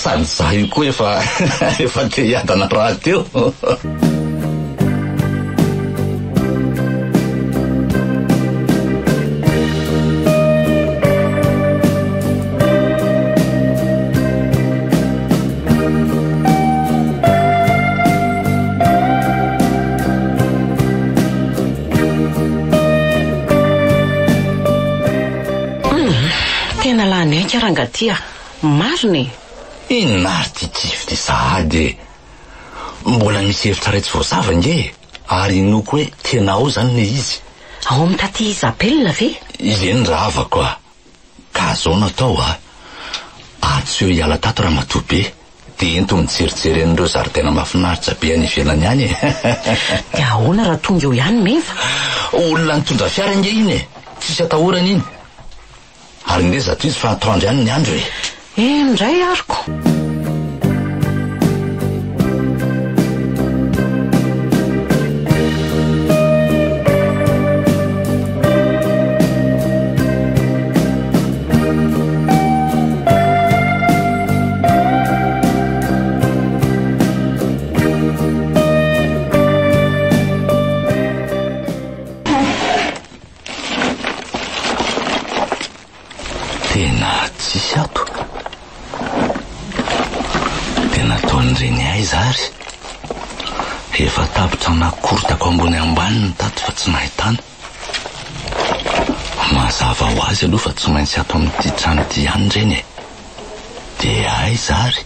Sady izaho io koa efa efa te hiadana rahateo. Humm, tena lany aika ranga ty a! Marina e! Inona ary ty kivy ty sahady e! Mbola misy hevitra iray tsy voazava ange e! Ary inoako hoe tena ao izany ilay izy. Ao amin'i taty Isabelle ve? Eny rahavako a! Ka zao no atao a! Atsy eo hiala tato ramatoa be, dia ento mijerijery an'ireo zaridaina mahafinaritra be any ivelany any e! Dia ahoana raha tonga eo ihany Meva? Olona nitondra fiara ange iny e! Tsisy atahorana iny. Ary ngeza tohizo fa atoandro ihany ny andro e! Eny indray aroko! Tena tsisy ato. Dia nataon'ireny aiza ary? Efa tapitra nakorotako ambony ambany ny tato fa tsy nahitana. Mazava ho azy aloha fa tsy maintsy ato amin'ity trano ity ihany ireny e. Dia aiza ary?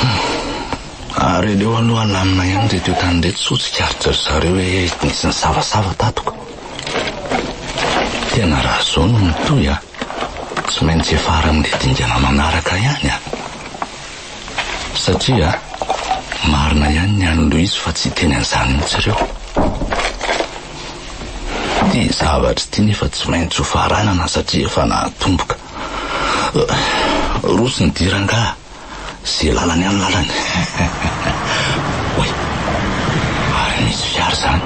Hum. Ary aleo aloha alamina ihany ireto entana ireto sao tsikaritra ry zareo hoe nisy nisavasava tato ka. Tena raha izao no mitohy a, tsy maintsy hiafara amin'ilay dingana manaraka ihany a. Satria marina ihany ny an'i Louise fa tsy hiteny an'izany mihitsy ireo. Ity zavatra ity nefa tsy maintsy ho faranana satria efa nahatomboka. Roso ny dia rangaha, ze lalany any lalany. Oay, ary misy fiara izany.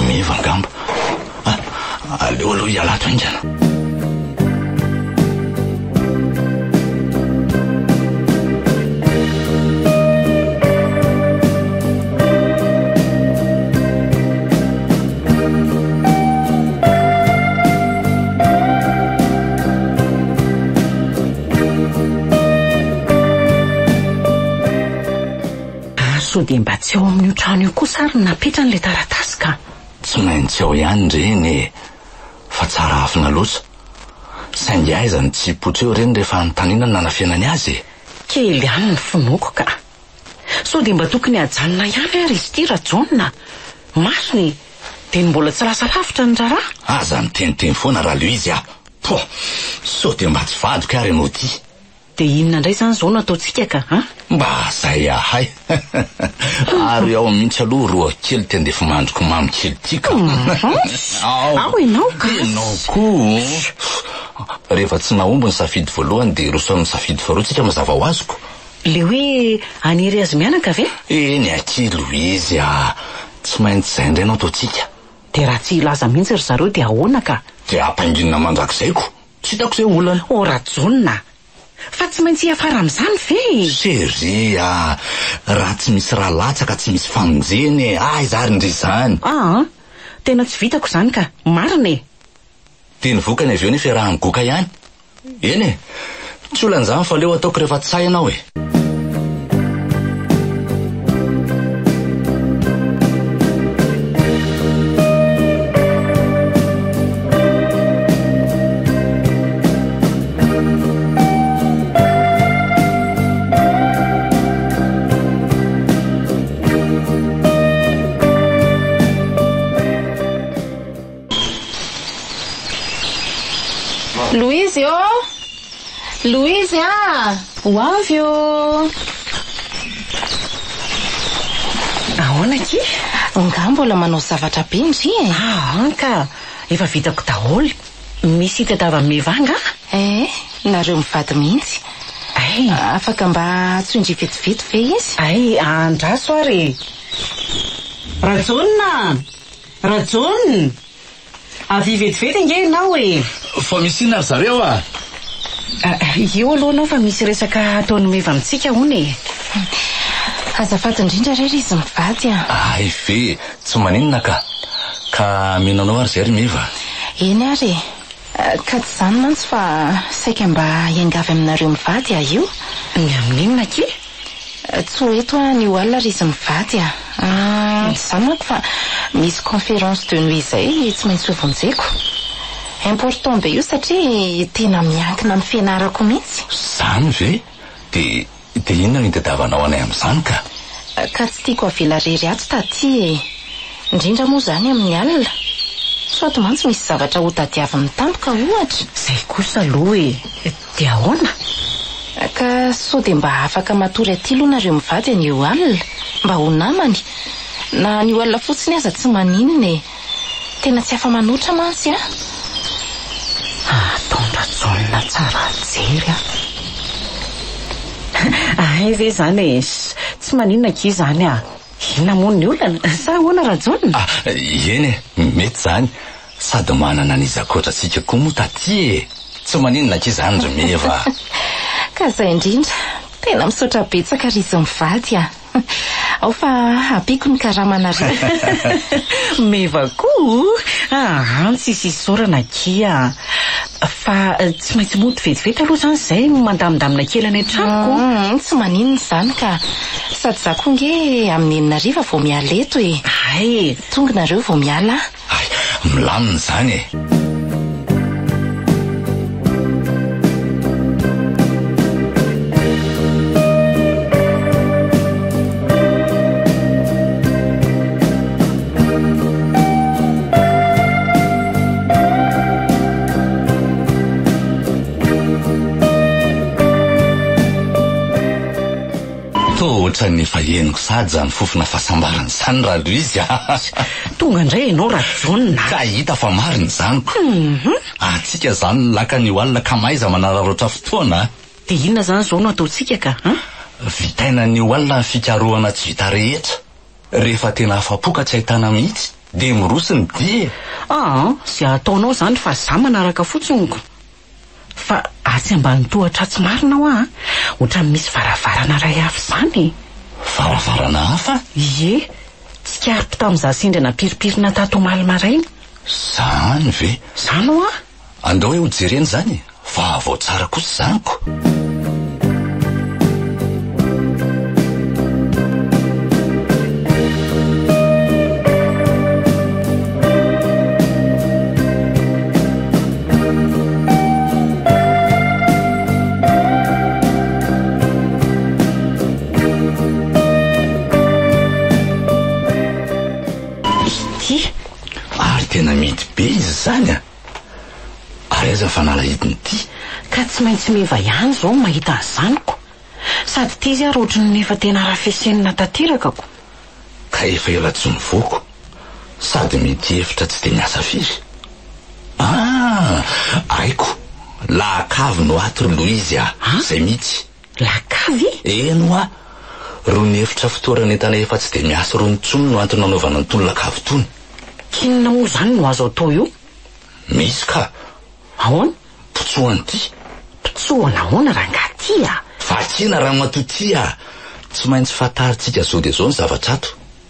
Meva angamba. Aleo aloha hiala ato haingana. Ary sao dia mba tsy ao amin'io trano io kosa ary no napetrany ilay taratasy ka? Tsy maintsy ao ihany ireny e! Fa tsara afina loatra. Saingy aiza no tsy hipoitra eo ireny rehefa anontaniana ny nanafenany azy e? Kely ihany ny finoako ka. Sao dia mba tokony hajanona ihany ary izy ity Rajaona a! Marina e! Dia ny mbola tsy lasa lavitra ny raharaha? Aza miteniteny foana Raloizy a! Poh! Sao dia mba tsy vadiko ary ianao ity? Dia inona indray izany izao no ataontsika ka an? Mba zay ahay. Ary ao mihitsy aloha roa kely ty andefimandriko mamy kely ty ka. Ao. Ao ianao ka. Ianao koa. Rehefa tsy nahomby ny safidy voalohany dia hiroso amin'ny safidy faharoa tsika mazava ho azy ko. Le hoe hanery azy mianaka ve? Eny akia Louise a! Tsy maintsy izay indray no ataontsika. Dia raha tsy hilaza mihitsy ry zareo dia ahoana ka? Dia ampanginina mandrakizay ko. Tsy hitako izay olana. Oh Rajaona a! Fa tsy maintsy hiafara amin'izany ve e? Chérie a! Raha tsy misy rà latsaka tsy misy famonjena e! Aiza ary ndry izany? Aa! Tena tsy vitako izany ka! Marina e! Dia ny vokany avy eo nefa iaraha-migoka ihany. Eny e! Tsy olana izany fa aleo ataoko rehefa tsy sahy ianao e! Louise ô! Louise a! Ho avy ô! Ahoana akia? Angaha mbola manao zavatra be ndry e? Aa ka! Efa vitako daholo. Misy hitadiavan'i Meva angaha? Eh, nareo mivady mihitsy. Ay! Afaka mba antsoin-dry vetivety ve izy? Ay, andraso ary e! Rajaona! Rajaona! Avia vetivety ange ianao e! Fa misy inona ry zareo a? Io aloha ianao fa misy resaka ataon'i Meva amintsika hono e! Azafady indrindra re ry izy mivady a! Hay ve! Tsy maninona ka! Ka mino anao ary izay ry Meva? Eny ary e! Ka tsy izany mantsy fa saika mba hiangavy aminareo mivady aho io. Ny amin'inona akia? Tsy ho eto aho anio alina ry izy mivady a! Tsy izany manko fa misy conférence de nuit izay tsy maintsy hovonjeko. Important be io satria tena miankina amin'ny fianarako mihitsy. Izany ve? Dia dia inona no itadiavanao anay amin'izany ka? Ka tsy tiako avela rery ato taty e! Indrindra moa izany amin'ny alina. Sao ato mantsy misy zavatra hotadiaviny tampoka ohatra. Izay kosa aloha e! Dia ahoana? Ka sao dia mba afaka matory aty aloha nareo mivady anio alina, mba ho namany? Na anio alina fotsiny aza tsy maninona e! Tena tsy afa-manoatra mantsy an! Ataon-dRajaona tsara jery an! Hay ve izany e! Tsy maninona akia izany an! Inona moa ny olana? Sa ahoana Rajaona? Ah, eny e! Mety izany. Sady manana an'iza ankoatra antsika koa moa taty e! Tsy maninona akia izany ry Meva a! Ka izay indrindra! Tena misaotra betsaka ry izy mivady a! Ao fa ampiako ny karamanareo. Meva koa o! Aa, tsisy isaorana akia. Fa tsy maintsy mody vetivety aloha izany izay mandamindamina kely any an-tranoko. Tsy maninona izany ka. Sady izaho koa ange amin'ny enina hariva vao miala eto e. Hay. Tonga nareo vao miala aho. Hay, milamina izany e. Toa ohatran'ny efa henoko sahady izany fofona fahasambarana izany Ralouise a! Tonga indray ianao Rajaona a! Ka hita fa marina izany ko! Antsika izany ny lakana io alina ka mahaiza manararaotra fotoana a! Dia inona izany izao no ataontsika ka? An? Vitaina anio alina ny fikarohana tsy vita rehetra. Rehefa tena afa-po ka tsy ahitana mihitsy dia miroso ny dia e! Aa, izay ataonao izany fa za manaraka fotsiny ko! Fa atsy ambany tohatra atsy marina hoa an! Ohatran'ny misy varavarana iray hafa izany e! Varavarana hafa? Ie! Tsikariko tamin'izaho sendra nampirimpirina tato omaly maraina. Izany ve? Izany hoa! Andao hoe ho jerena izany e! Fa vao tsara kosa izany ko! Ity! Ary tena mihidy be izy izany a! Ary aiza ny fanalahidiny ity? Ka tsy maintsy meva ihany izao ny mahita an'izany ko! Sady ity izy ary ohatry ny efa tena rafesenina tanteraka ko! Ka efa ela tsy nivoako, sady mety hevitra tsy dia niasa firy. Ah! Haiko! Lakavy no ato ry Louise a! Izay mihitsy! Lakavy? Eny hoa! Rony efitra fitoeran'entana efa tsy dia miasa rony intsony no antony nanaovana an'itony lakavy itony. K'inona moa izany no azo atao eo? Misy ka! Ahoana? Mpitsohana ity. Mpitsohana ahoana rangahy ty a? Vakina ramatoa ty a! Tsy maintsy fantarintsika zao dia zao ny zavatra ato.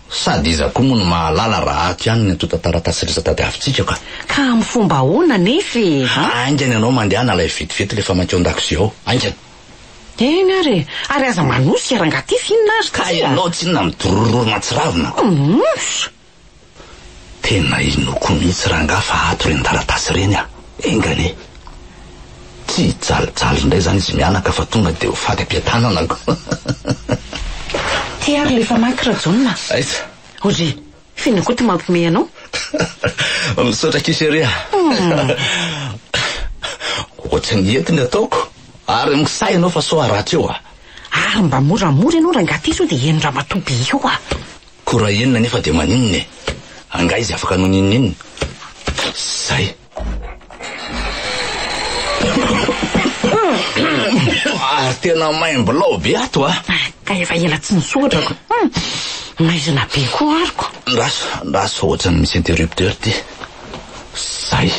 Sady iza koa moa no mahalala raha ato ihany ny antontan-taratasy rehetra tadiavintsika ka. Ka amin'ny fomba ahoana anefa e? Haingana ianao mandehana alaivo vetivety ilay famaky ao an-dakozia ao. Haingana. Eny ary e! Ary aza manosika rangahy ty f'inona ary Ka ty a? ianao tsinona midorororo matsiravina ko. Mousse! Tena inoako mihitsy rangahy fa ato ireny taratasy ireny a! Enga anie! Tsy hijalijaly indray izany izy mianaka fa tonga dia ho faty am-piadanana ko! Ty ary ilay famaky Rajaona. Aiza? Ory, f'inona koa ty mampiomehy anao? Misaotra akia chérie a! Ohatran'ny hety ny ataoko, ary misahy ianao fa sao haratra eo a! Ary mba moramora ianao rangahy ty sao dia henon-dramatoa be eo a! Koa raha henona nefa dia maninona e? Angaha izy afaka hanao n'inon'inona? Zay. Ary tena maimbo-lao be ato a! Ka efa ela tsy nisoratra ko. Maizina be koa ary ko. Andraso, andraso fa ohatran'ny misy interrupteur ity. Zay.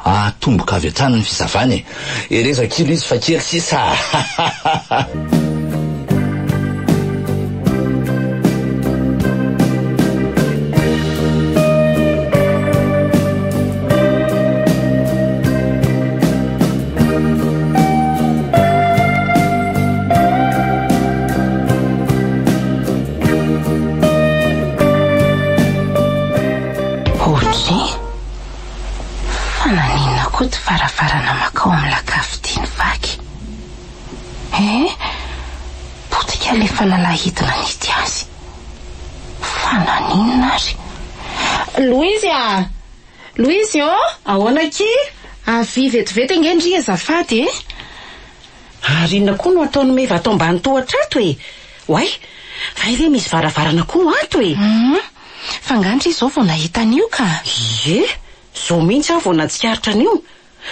Atomboka avy hatrany ny fisavana e! Hereza kilo izy fa kely sisa a! Ohatry. Fa naninona koa ty varavarana makao amin'ny lakavy ity no vaky? Eh? Potika ilay fanalahidy nanidy azy. Fa naninona ary? Louise a! Louise ô! Ahoana akia? Avia vetivety ange ndry azafady e! Ary inona koa no ataon'i Meva ato ambany tohatra ato e? Oay! Fa hay ve misy varavarana koa ato e? Hum! Fa angaha ndry izao vao nahita an'io ka? Ie! Izao mihitsy aho vao nahatsikaritra an'io.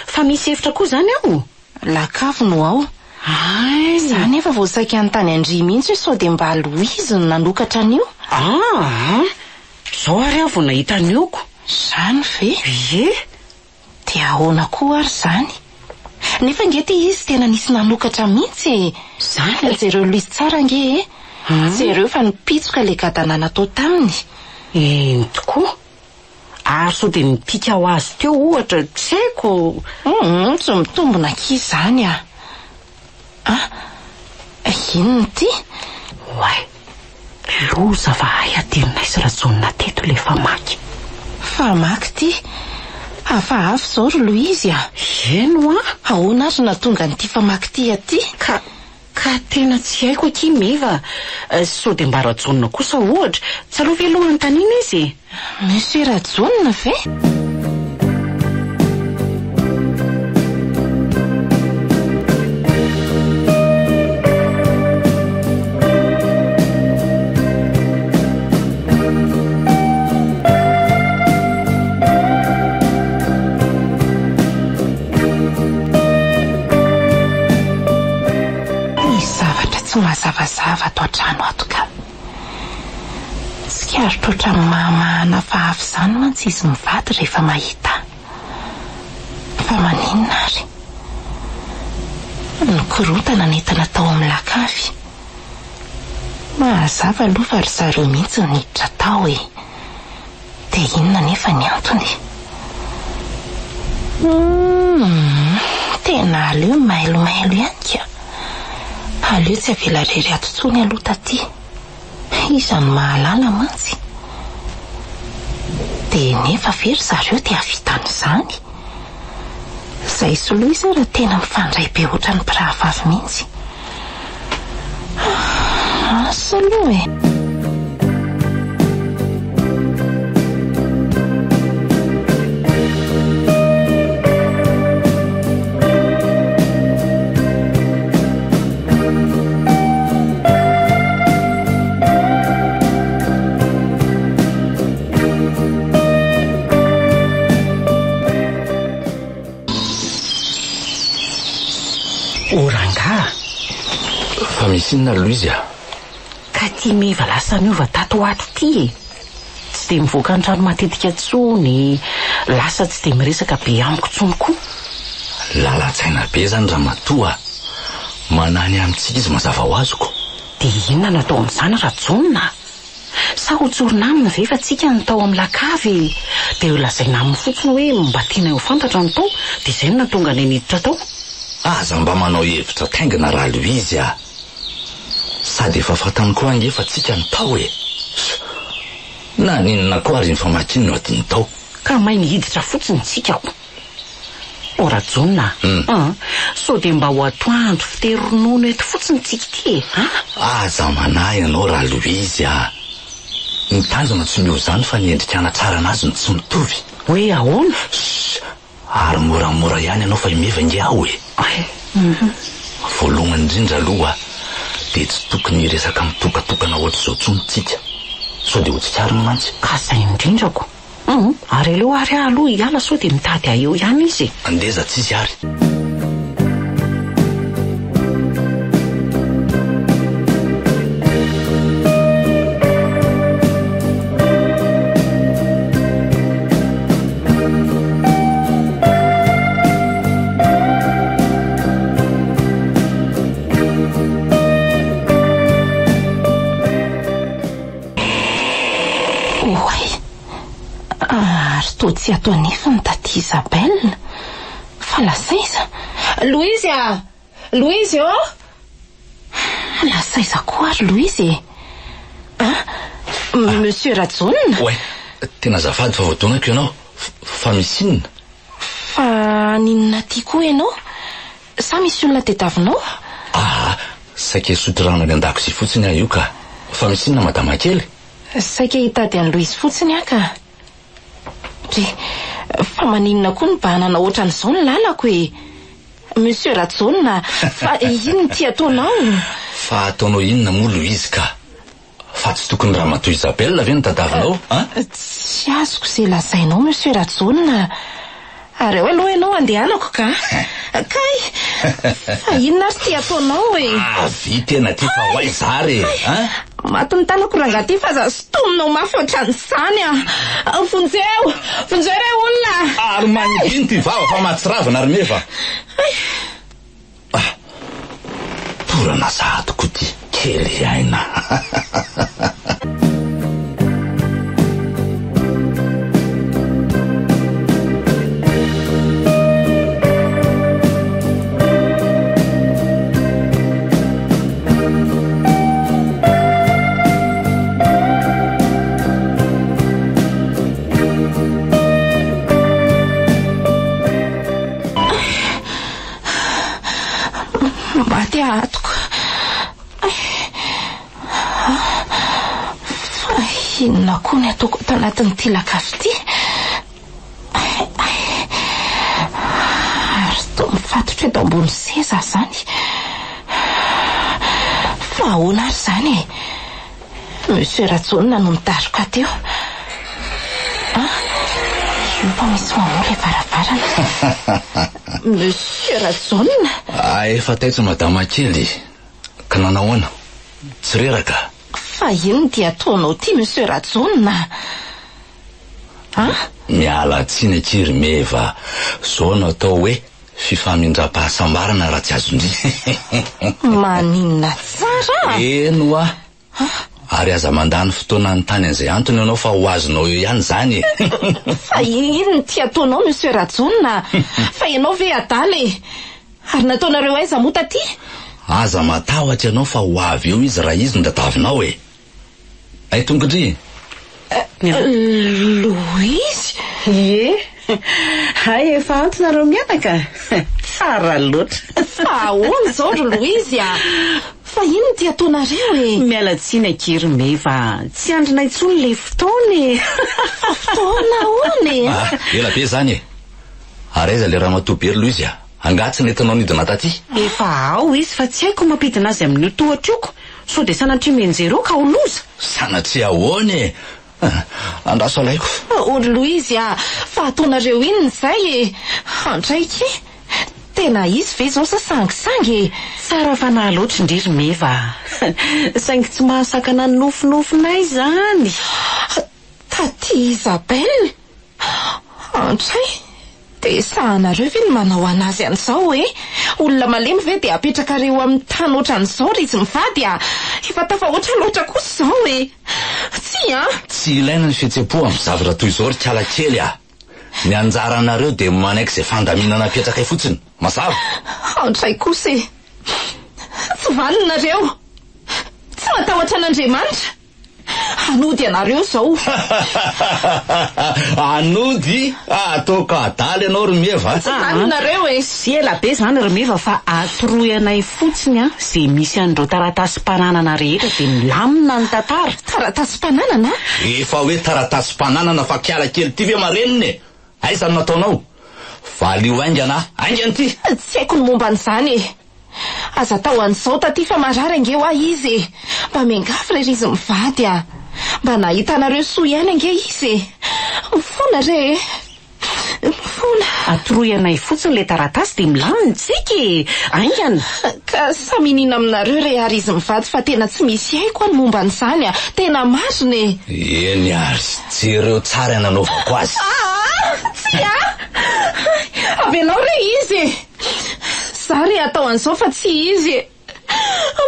Fa misy efitra koa izany ao? Lakavy no ao. Hay! Za nefa vao saika hanontany an-dry mihitsy hoe sao dia mba Louise no nanokatra an'io? Aa! Izao ary aho vao nahita an'io ko! Izany ve? Ie! Dia ahoana koa ary izany? Nefa ange ity izy tena nisy nanokatra mihitsy e! Izany e! Jereo Louise tsara ange e! Jereo fa nipitsoka ilay gadana natao taminy. Eny tokoa! Ary sao dia nipika ho azy teo ohatra, tsy haiko. Hum, tsy mitombina akia izany ah. Ah, inona ity? Oay, loza fa hay adinonay sy Rajaona teto ilay famaky. Famaky ity? Hafahafa izao ry Louise ah. Eny hoa. Ahoana ary no nahatonga an'ity famaky ity aty? Ka, ka tena tsy haiko akia Meva. Sao dia mba Rajaona kosa ohatra? Tsy aleo ve aloha anontaniana izy e? Monsieur Rajaona ve? Misy zavatra tsy mazavazava ato an-trano ato ka. Tsikaritra ohatran'ny mahamahana hafahafa izany mantsy izy mivady rehefa mahita ahy. Fa maninona ary? Nikorontana ny entana tao amin'ny lakavy. Mazava aloha fa ry zareo mihitsy no niditra tao e! Dia inona anefa ny antony? Humm, tena aleo mailomailo ihany ka. Aleo tsy avela irery ato intsony aloha taty. Iza no mahalala mantsy? Dia nefa ve ry zareo te hahavita an'izany? Izay soloy izay raha tena mifandray be ohatran'ny mpirahavavy mihitsy. Asa aloha e! O rangaha! Fa misy inona Louise a? Ka ty meva lasa niova tato ho ato ty e! Tsy dia mivoaka ny trano matetika intsony, lasa tsy dia miresaka be amiko intsony koa. Lalan-tsaina be izany ramatoa a! Manahy ny amintsika izy mazava ho azy ko! Dia inona no atao amin'izany Rajaona a? Sa ho tsorina aminy ve fa tsika no tao amin'ny lakavy e? Dia lazaina aminy fotsiny hoe mba tianay ho fantatra ny tao, dia izay no nahatonga anay niditra tao. Aza mba manao hevitra taingina Ralouise a! Sady efa fantany koa ange fa tsika no tao e! Naninona koa ary iny famakiany no adino tao? Ka may nihiditra fotsiny tsika ko! O Rajaona a! An! Sao dia mba ho atoandro fitery ronono eto fotsiny tsika ity e! An! Aza manahy ianao Ralouise a! Ny tanjona tsy miova izany fa ny endrika hanatrarana azy no tsy mitovy. Hoe ahoana? Ssss! Ary moramora ihany ianao fa i Meva ange aho e! Ay! Hum! Voalohany indrindra aloha dia tsy tokony hiresaka mitokatokana ohatr'izao intsony tsika. Sao dia ho tsikariny mantsy. Ka izay indrindra ko! Hum, ary aleo ary aho aloha hiala sao dia mitady ahy eo ihany izy e. Andeha za tsisy ary. Oay! Ary toa tsy ato anefa ny taty Isabelle. Fa lasa aiza? Louise a! Louise ô! Lasa aiza koa ary Louise e? An? Monsieur Rajaona? Oay! Tena azafady fa voadonako ianao. Fa misy inona? Fa haninona aty koa ianao? Sa misy olona tediavinao? Aa! Saika hisotro rano any an-dakozia fotsiny aho io ka. Fa misy inona madama kely? Saika hitady an'i Louise fotsiny aho ka. Dry, fa maninona koa no bahanana ohatran'izao ny lalako e? Monsieur Rajaona, fa inona ity ataonao? Fa ataonao inona moa Louise ka? Fa tsy tokony Ramatoa Isabelle ve no tadavinao an? Tsy azoko izay lazainao Monsieur Rajaona. Ary ao aloha ianao andehanako ka. Kay! Fa inona ary ity ataonao e? Avia tena aty fa ho aiza ary e? An? Maty ny tanako rangahy ity fa aza sintominao mafy ohatran'izany a! Vonjeo! Vonjeo re olona! Ary manginy ity vava fa mahatsiravina ry Meva. Ah! Torana sahady koa ity kely aina. atoko. Ay. Fa inona koa ny ataoko ato anatin'ity lakavy ity? Ay, ay. Ary toa mifatotra eto ambony seza aho izany. Fa ahoana ary izany e? Monsieur Rajaona no nidaroka teo. Ah, io fa misy mamoha ilay varavarana. Monsieur Rajaona? Ah, efa taitra madama kely. Ka nanahoana? Tsy reraka? Fa inona ity ataonao ity Monsieur Rajaona? Ah? Miala tsiny akia ry Meva. Zao no atao hoe fifamindram-pahasambarana raha tsy azon-dry. Maninona tsara? Eny hoa. Ary aza mandany fotoana hanontany an'izay antony ianao fa ho azonao eo ihany izany e. Fa inona ity ataonao Monsieur Rajaona? Fa ianao ve adala e? Ary nataonareo aiza moa taty? Aza matahotra ianao fa ho avy eo izy raha izy no tadiavinao e. Hay tonga ndry. Louise? Ie. Hay efa ato nareo mianaka? Tsara loatra. Fa ahoana izao ry Louise a? Fa inona ity ataonareo e? Miala tsiny akia ry Meva a. Tsy andrina intsony ilay fotoana e. Fa fotoana ahoana e? Ah, ela be izany e. Ary aiza ilay ramatoa be ry Louise a? Angaha tsy nentinao nidina taty? Efa ao izy fa tsy haiko mampidina azy amin'io tohatra io ko. Sao dia sanatria mianjera eo ka ho loza? Sanatria ahoana e? Andraso alaiko. O ry Louise a! Fa ataonareo inona izay e? Andraiky? Tena izy ve izao sa sangisangy e? Tsara fanahy loatra ndry ry Meva a! Saingy tsy mahasakana ny nofinofinay izany! Taty Isabelle? Antray! Dia sahanareo ve ny manao anazy an'izao e? Olona malemy ve dia apetrakareo amin'ny tany ohatran'izao ry izy mivady a! Efa tafahoatra loatra kosa izao e! Tsia an! Tsy ilaina ny fihetsem-po amin'ny zavatra toy izao ry kala kely a! Ny anjaranareo dia manaiky izay fandaminana apetrakay fotsiny. Mazava? Antray kosa e! Tsy vanona nareo! Tsy matahotra an'Andriamanitra! Hanody anareo izao. Hanody? Ataoko adala ianao ry Meva a. Tsy zany nareo e. Tsy ela be izany ry Meva fa atoroy anay fotsiny an, izay misy an'ireo taratasim-pananana rehetra dia milamina ny tantara. Taratasim-pananana? Efa hoe taratasim-pananana fa kiala kely ity ve marenina e? Aiza no nataonao? Valio haingana a! Haingana ity! Tsy haiko ny momba an'izany e. Aza atao an'izao taty fa marary ange hoa izy e! Mba miangavy re ry izy mivady a! Mba nahita anareo soa ihany ange izy e! Mifona re e! Mifona! Atoroy anay fotsiny ilay taratasy dia milamina tsika e! Haingana! Ka samy iniana aminareo re ary izy mivady fa tena tsy misy haiko ny momba an'izany a! Tena marina e! Eny ary, jereo tsara ny nanaovako azy! Aa! Tsia! Avelao re izy e! Za re atao an'izao fa tsy izy e!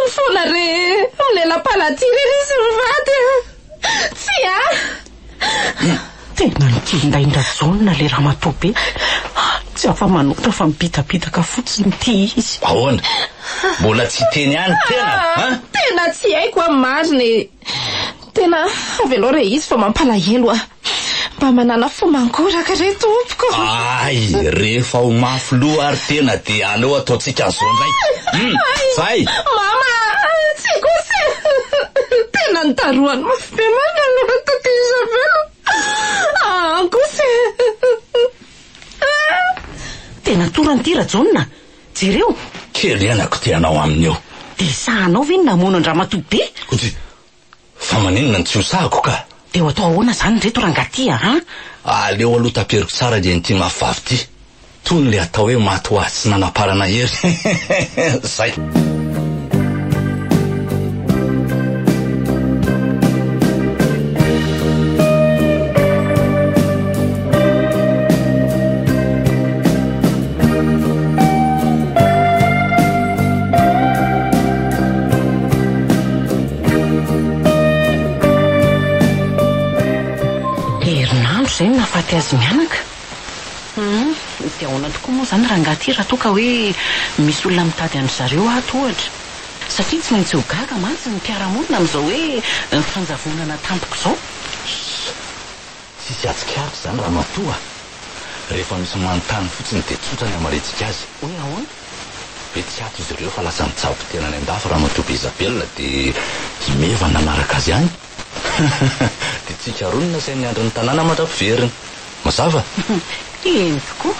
Mifona re milela-paladia re ry izy mivady a! Tsia! Tena nikindain-dRajaona ilay ramatoa be. Tsy afa-manoatra fa mibitabitaka fotsiny ity izy. Ahoana? Mbola tsy hiteny ihany tena an? Tena tsy haiko an marina e! Tena avelao re izy fa mampalahelo ah. Mba manàna fo mangoraka re tompoko. Ay, rehefa ho mafy loha ary tena dia aleo ataontsika an'izao indray. Hum, zay. Mama, tsy kosa e. Tena nitarohany mafy be marina aloha taty Isabelle. Ah, kosa e. Tena torana ity Rajaona. Jereo. Kely henako ty anao aminy eo. Dia sahanao ve ny namono an-dramatoa be? Koty, Fa maninona no tsy ho sahako ka? Dia ho atao ahoana izany ireto rangahy ty a? Aleo aloha taperiko tsara le an'ity mafy vavy ity. Tony le atao hoe maty ho azy tsy nanamparana hery. Zay. Herinandro izay no nahafaty azy mianaka. Hum, dia ahoana tokoa moa izany rangahy ity raha toa ka hoe misy olona mitady an-dry zareo ato ohatra? Satria tsy maintsy ho gaga mantsy ny mpiara-monina amin'izao hoe fanjavonana tampoka izao. Ssss! Tsisy hatsikaritra izany ramatoa a! Rehefa misy manontany fotsiny dia tsotra ny hamarintsika azy. Hoe ahoana? Hoe tsy ato izy ireo fa lasa nitsabo tena any andafy Ramatoa Isabelle dia i Meva nanaraka azy any. Dia tsika roa no nasainy niandry ny tanàna mandra-piveriny. Mazava? Eny tokoa.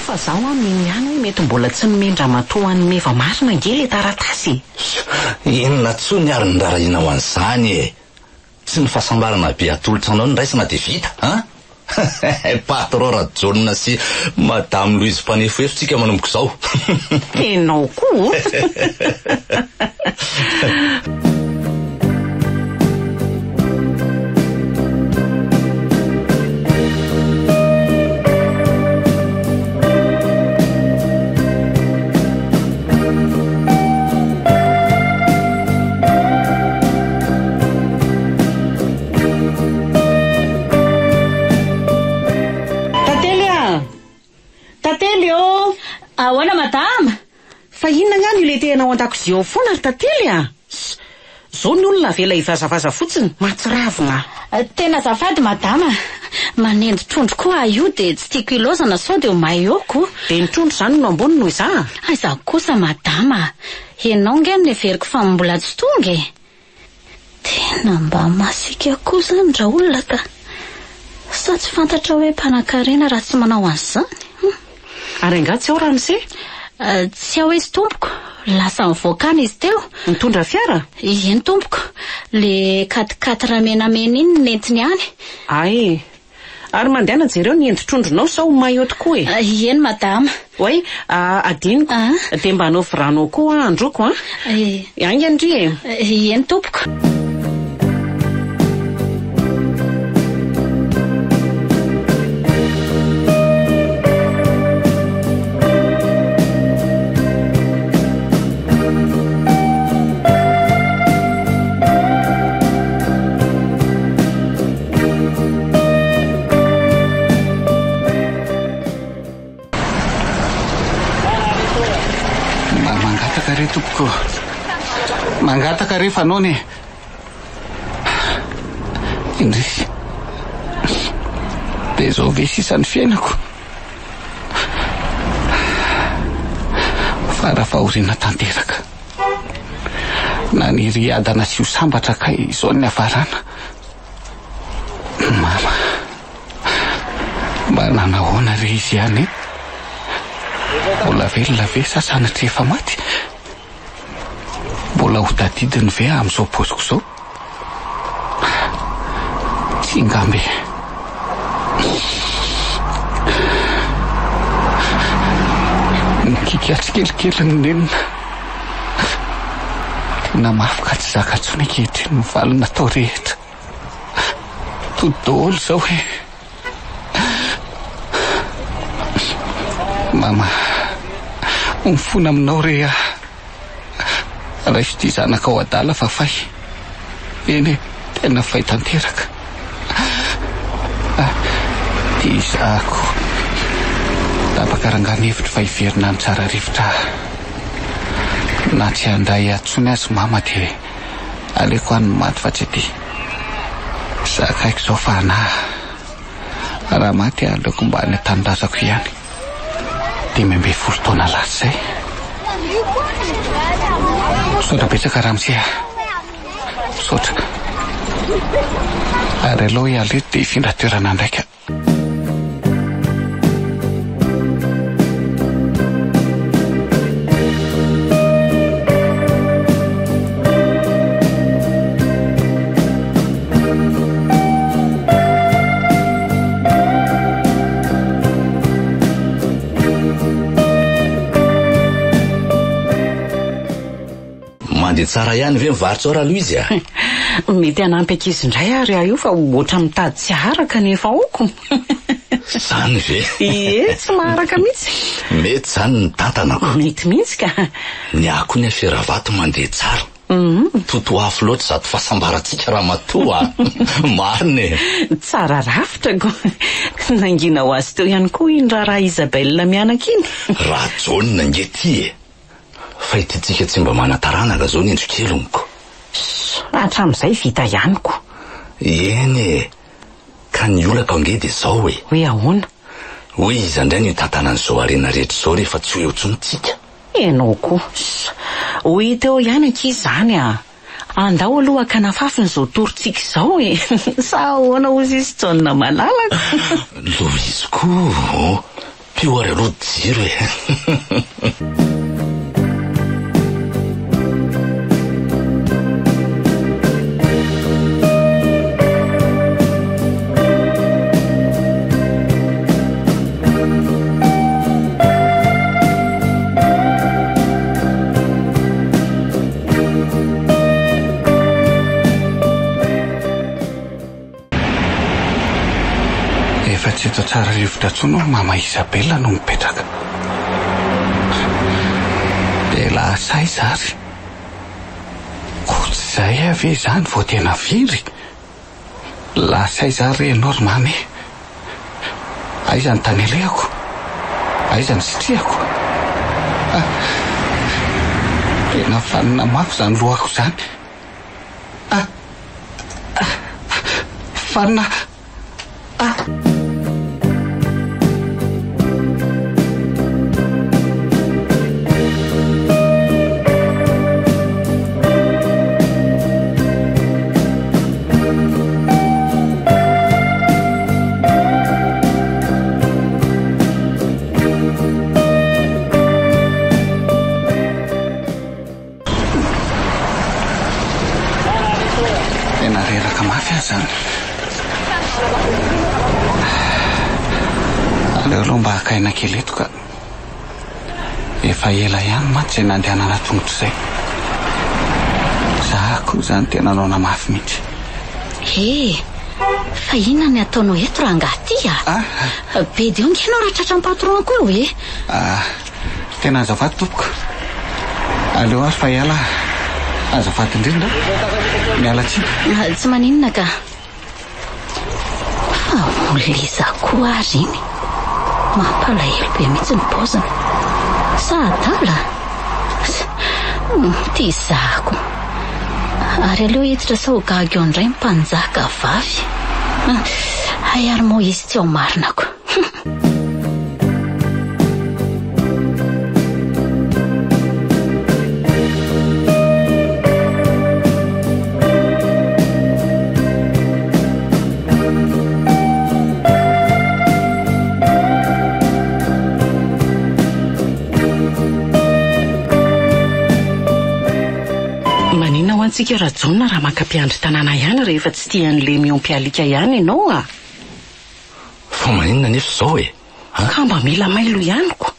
Fa zaho an mino ihany hoe mety mbola tsy nomen-dramatoa an'i Meva marina ange ilay taratasy e! Inona intsony ary ny rarahiana ho an'izany e! Tsy ny fahasambarana be atolotra anao no raisina dia vita an! Patron Rajaona sy Madame Louise mpanefoefo tsika manomboka izao. Enao koa o! Tantely a! Tantely ô! Ahoana madama? Fa inona ngah no iletehanao ao an-dakozia ao foana ry Tantely a? Zao ny olona avela hivazavaza fotsiny, mahatsiravina. Tena azafady madama, manendy trondro koa aho io dia tsy tiako ilaozana sao dia ho may eo ko. Dia ny trondro izany no ambony noho izaho? Aiza kosa madama a! Ianao nge no neveriko fa mbola tsy tonga e! Tena mba masiaka koa izany raolona ka! Sa tsy fantatrao hoe mpanankarena raha tsy manao an'izany? Hum. Ary angaha tsy ao ramose? Tsy ao izy tompoko, lasa nivoaka any izy teo. Nitondra fiara? Eny tompoko, le quatre quatre menamena iny no nentiny any. Hay e! Ary mandehana jereo ny endri-trondronao sao ho may eo tokoa e! Eny madama. Oay, adinoko. Dia mba anaovy rano ao koa aho handroko an! Haingana ndry e! Eny tompoko. Mba mangataka re tompoko. Mangataka re fa noana e. Indrisy. Dia izao ve sisa ny fiainako? Fara fahoriana tanteraka. Naniry hiadana sy ho sambatra kay izao ny niafarana. Mama, mba nanahoana re izy ihany e? Mbola velona ve sa sanatria efa maty? Mbola ho tadidiny ve amin'izao paoziko izao? Tsia angamba e. Mikiky ahy tsikelikely ny nenina. Tena mafy ka tsy zaka intsony ankehitriny ny valiny natao rehetra. Tody daholo izao e. Mama, mifona aminao re aho. Raiso ity zanakao adala fa fay. Eny e, tena fay tanteraka. Ah, ty izaho. Tapaka rangahy ny hevitro fa hiverina any Tsararivotra aho. Na tsy handray ahy intsony aza mama dia aleoko any ny maty fa tsy aty. Zakaiko izao fa hanahy. Raha maty aho aleoko mba any an-tanindrazako ihany. 15 taona lasa izay. Misaotra betsaka ramose a. Misaotra. Ary aleo hiala eto dia hifindra toerana indray ka. Mandeha tsara ihany ve ny varotra ao Raloizy a? Mety hanampy ankizy indray ary aho io fa ohatran'ny mitady tsy haharaka ny efa aoko. Izany ve? Ie, tsy maharaka mihitsy. Mety izany ny tantanako. Mety mihitsy ka. Ny ahy koa ny afera vato mandeha tsara. Totoafo loatra izato fahasambarantsika ramatoa a! Marina e! Tsara rafitra ko! Nangina ho azy teo ihany koa iny raharaha Isabelle mianaka iny. Rajaona ange ity e! Fa ity tsika tsy mba manan-taranaka izao ny endrikeliny ko! Ss, hatramin'izay vita ihany ko! Eny e! Ka ny olako ange dia izao e! Hoe ahoana? Hoe iza indray no hitantana an'izao harena rehetra izao rehefa tsy ho eo intsony tsika? Ianao koa. Ho hita eo ihany ankizy izany a! Andao aloha hakana fafiny izao torintsika izao e! Sa ahoana hozy izy Jaona malalako? Louise koa! Pio ary aloha jiro e! Efa tsy eto Tsararivotra intsony hono Mama Isabella no mipetraka. Dia lasa aiza ary? Koa tsy izay aho ve izany vao tena very? Lasa aiza ary re ianao ry Mamy e? Aiza ny tany alehako? Aiza ny sitrihako? Ah! Tena fanina mafy izany lohako izany. Ah! Ah! Fanina! Ah! Tena reraka mafy aho izany. Aleo aloha mba haka aina kely eto ka. Efa ela ihany mantsy izay nandehanana tongotra izay. Za koa izany tena noana mafy mihitsy. He! Fa inona ny ataonao eto rangahy ty a? Be dia eo nge ianao raha tratran'ny patron ko eo e! Ah, tena azafady tompoko. Aleo ary fa hiala aho. Azafady indrindra. Miala tsiny. Tsy maninona ka. Fa olona iza koa ary iny? Mampalahelo be mihitsy ny paoziny. Sa adala? Ity zahako. Ary aleo hiditra sao ho gaga eo indray ny mpanjaka vavy. Hay ary moa izy tsy ao marina ko. Maninona ho antsika Rajaona raha maka mpiandry tanàna ihany rehefa tsy tia an'ilay miompy alika ihany ianao a! Fa maninona anefa izao e? An? Ka mba mila mailo ihany ko!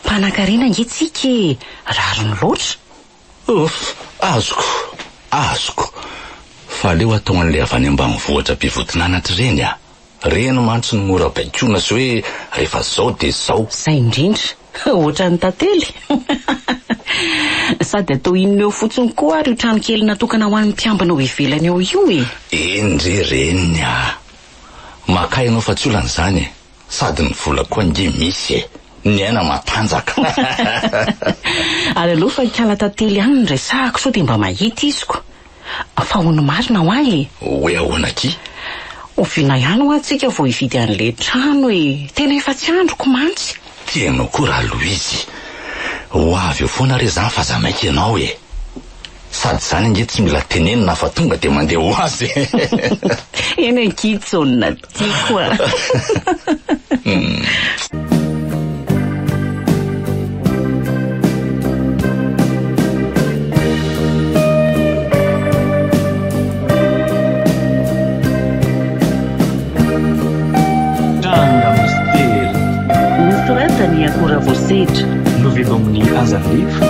Mpanankarena ange tsika e! Rariny loatra! Ouf! Azoko! Azoko! Fa aleo atao an'ilay avy any ambanivohitra be vodin'anatra ireny a! Ireny mantsy no mora baikoina sy hoe rehefa izao dia izao. Izay indrindra! Ohatran'ny tantely! Sady atao inona eo fotsiny koa ary io tranokely natokana ho an'ny mpiambina ao ivelany ao io e! Eny re reniny a! Maka ianao fa tsy olana izany e! Sady ny vola koa ange misy e! Ny aina matanjaka! Ary aleo fa ikala tantely ihany no resahako sao dia mba mahita izy ko! Fa hono marina hoa e! Hoe ahoana akia? Oviana ihany hoa tsika vao hividy an'ilay trano e! Tena efa tsy andriko mantsy! Tianao koa raha Louise! Ho avy eo foana re izany fa aza maika ianao e! Sady izany ange tsy mila tenenina fa tonga dia mandeha ho azy e! Eny ankia Jaona tiako a! Tranga mistery. Nosoratan'i Akora Voasedra. Novelomin'i Azariva.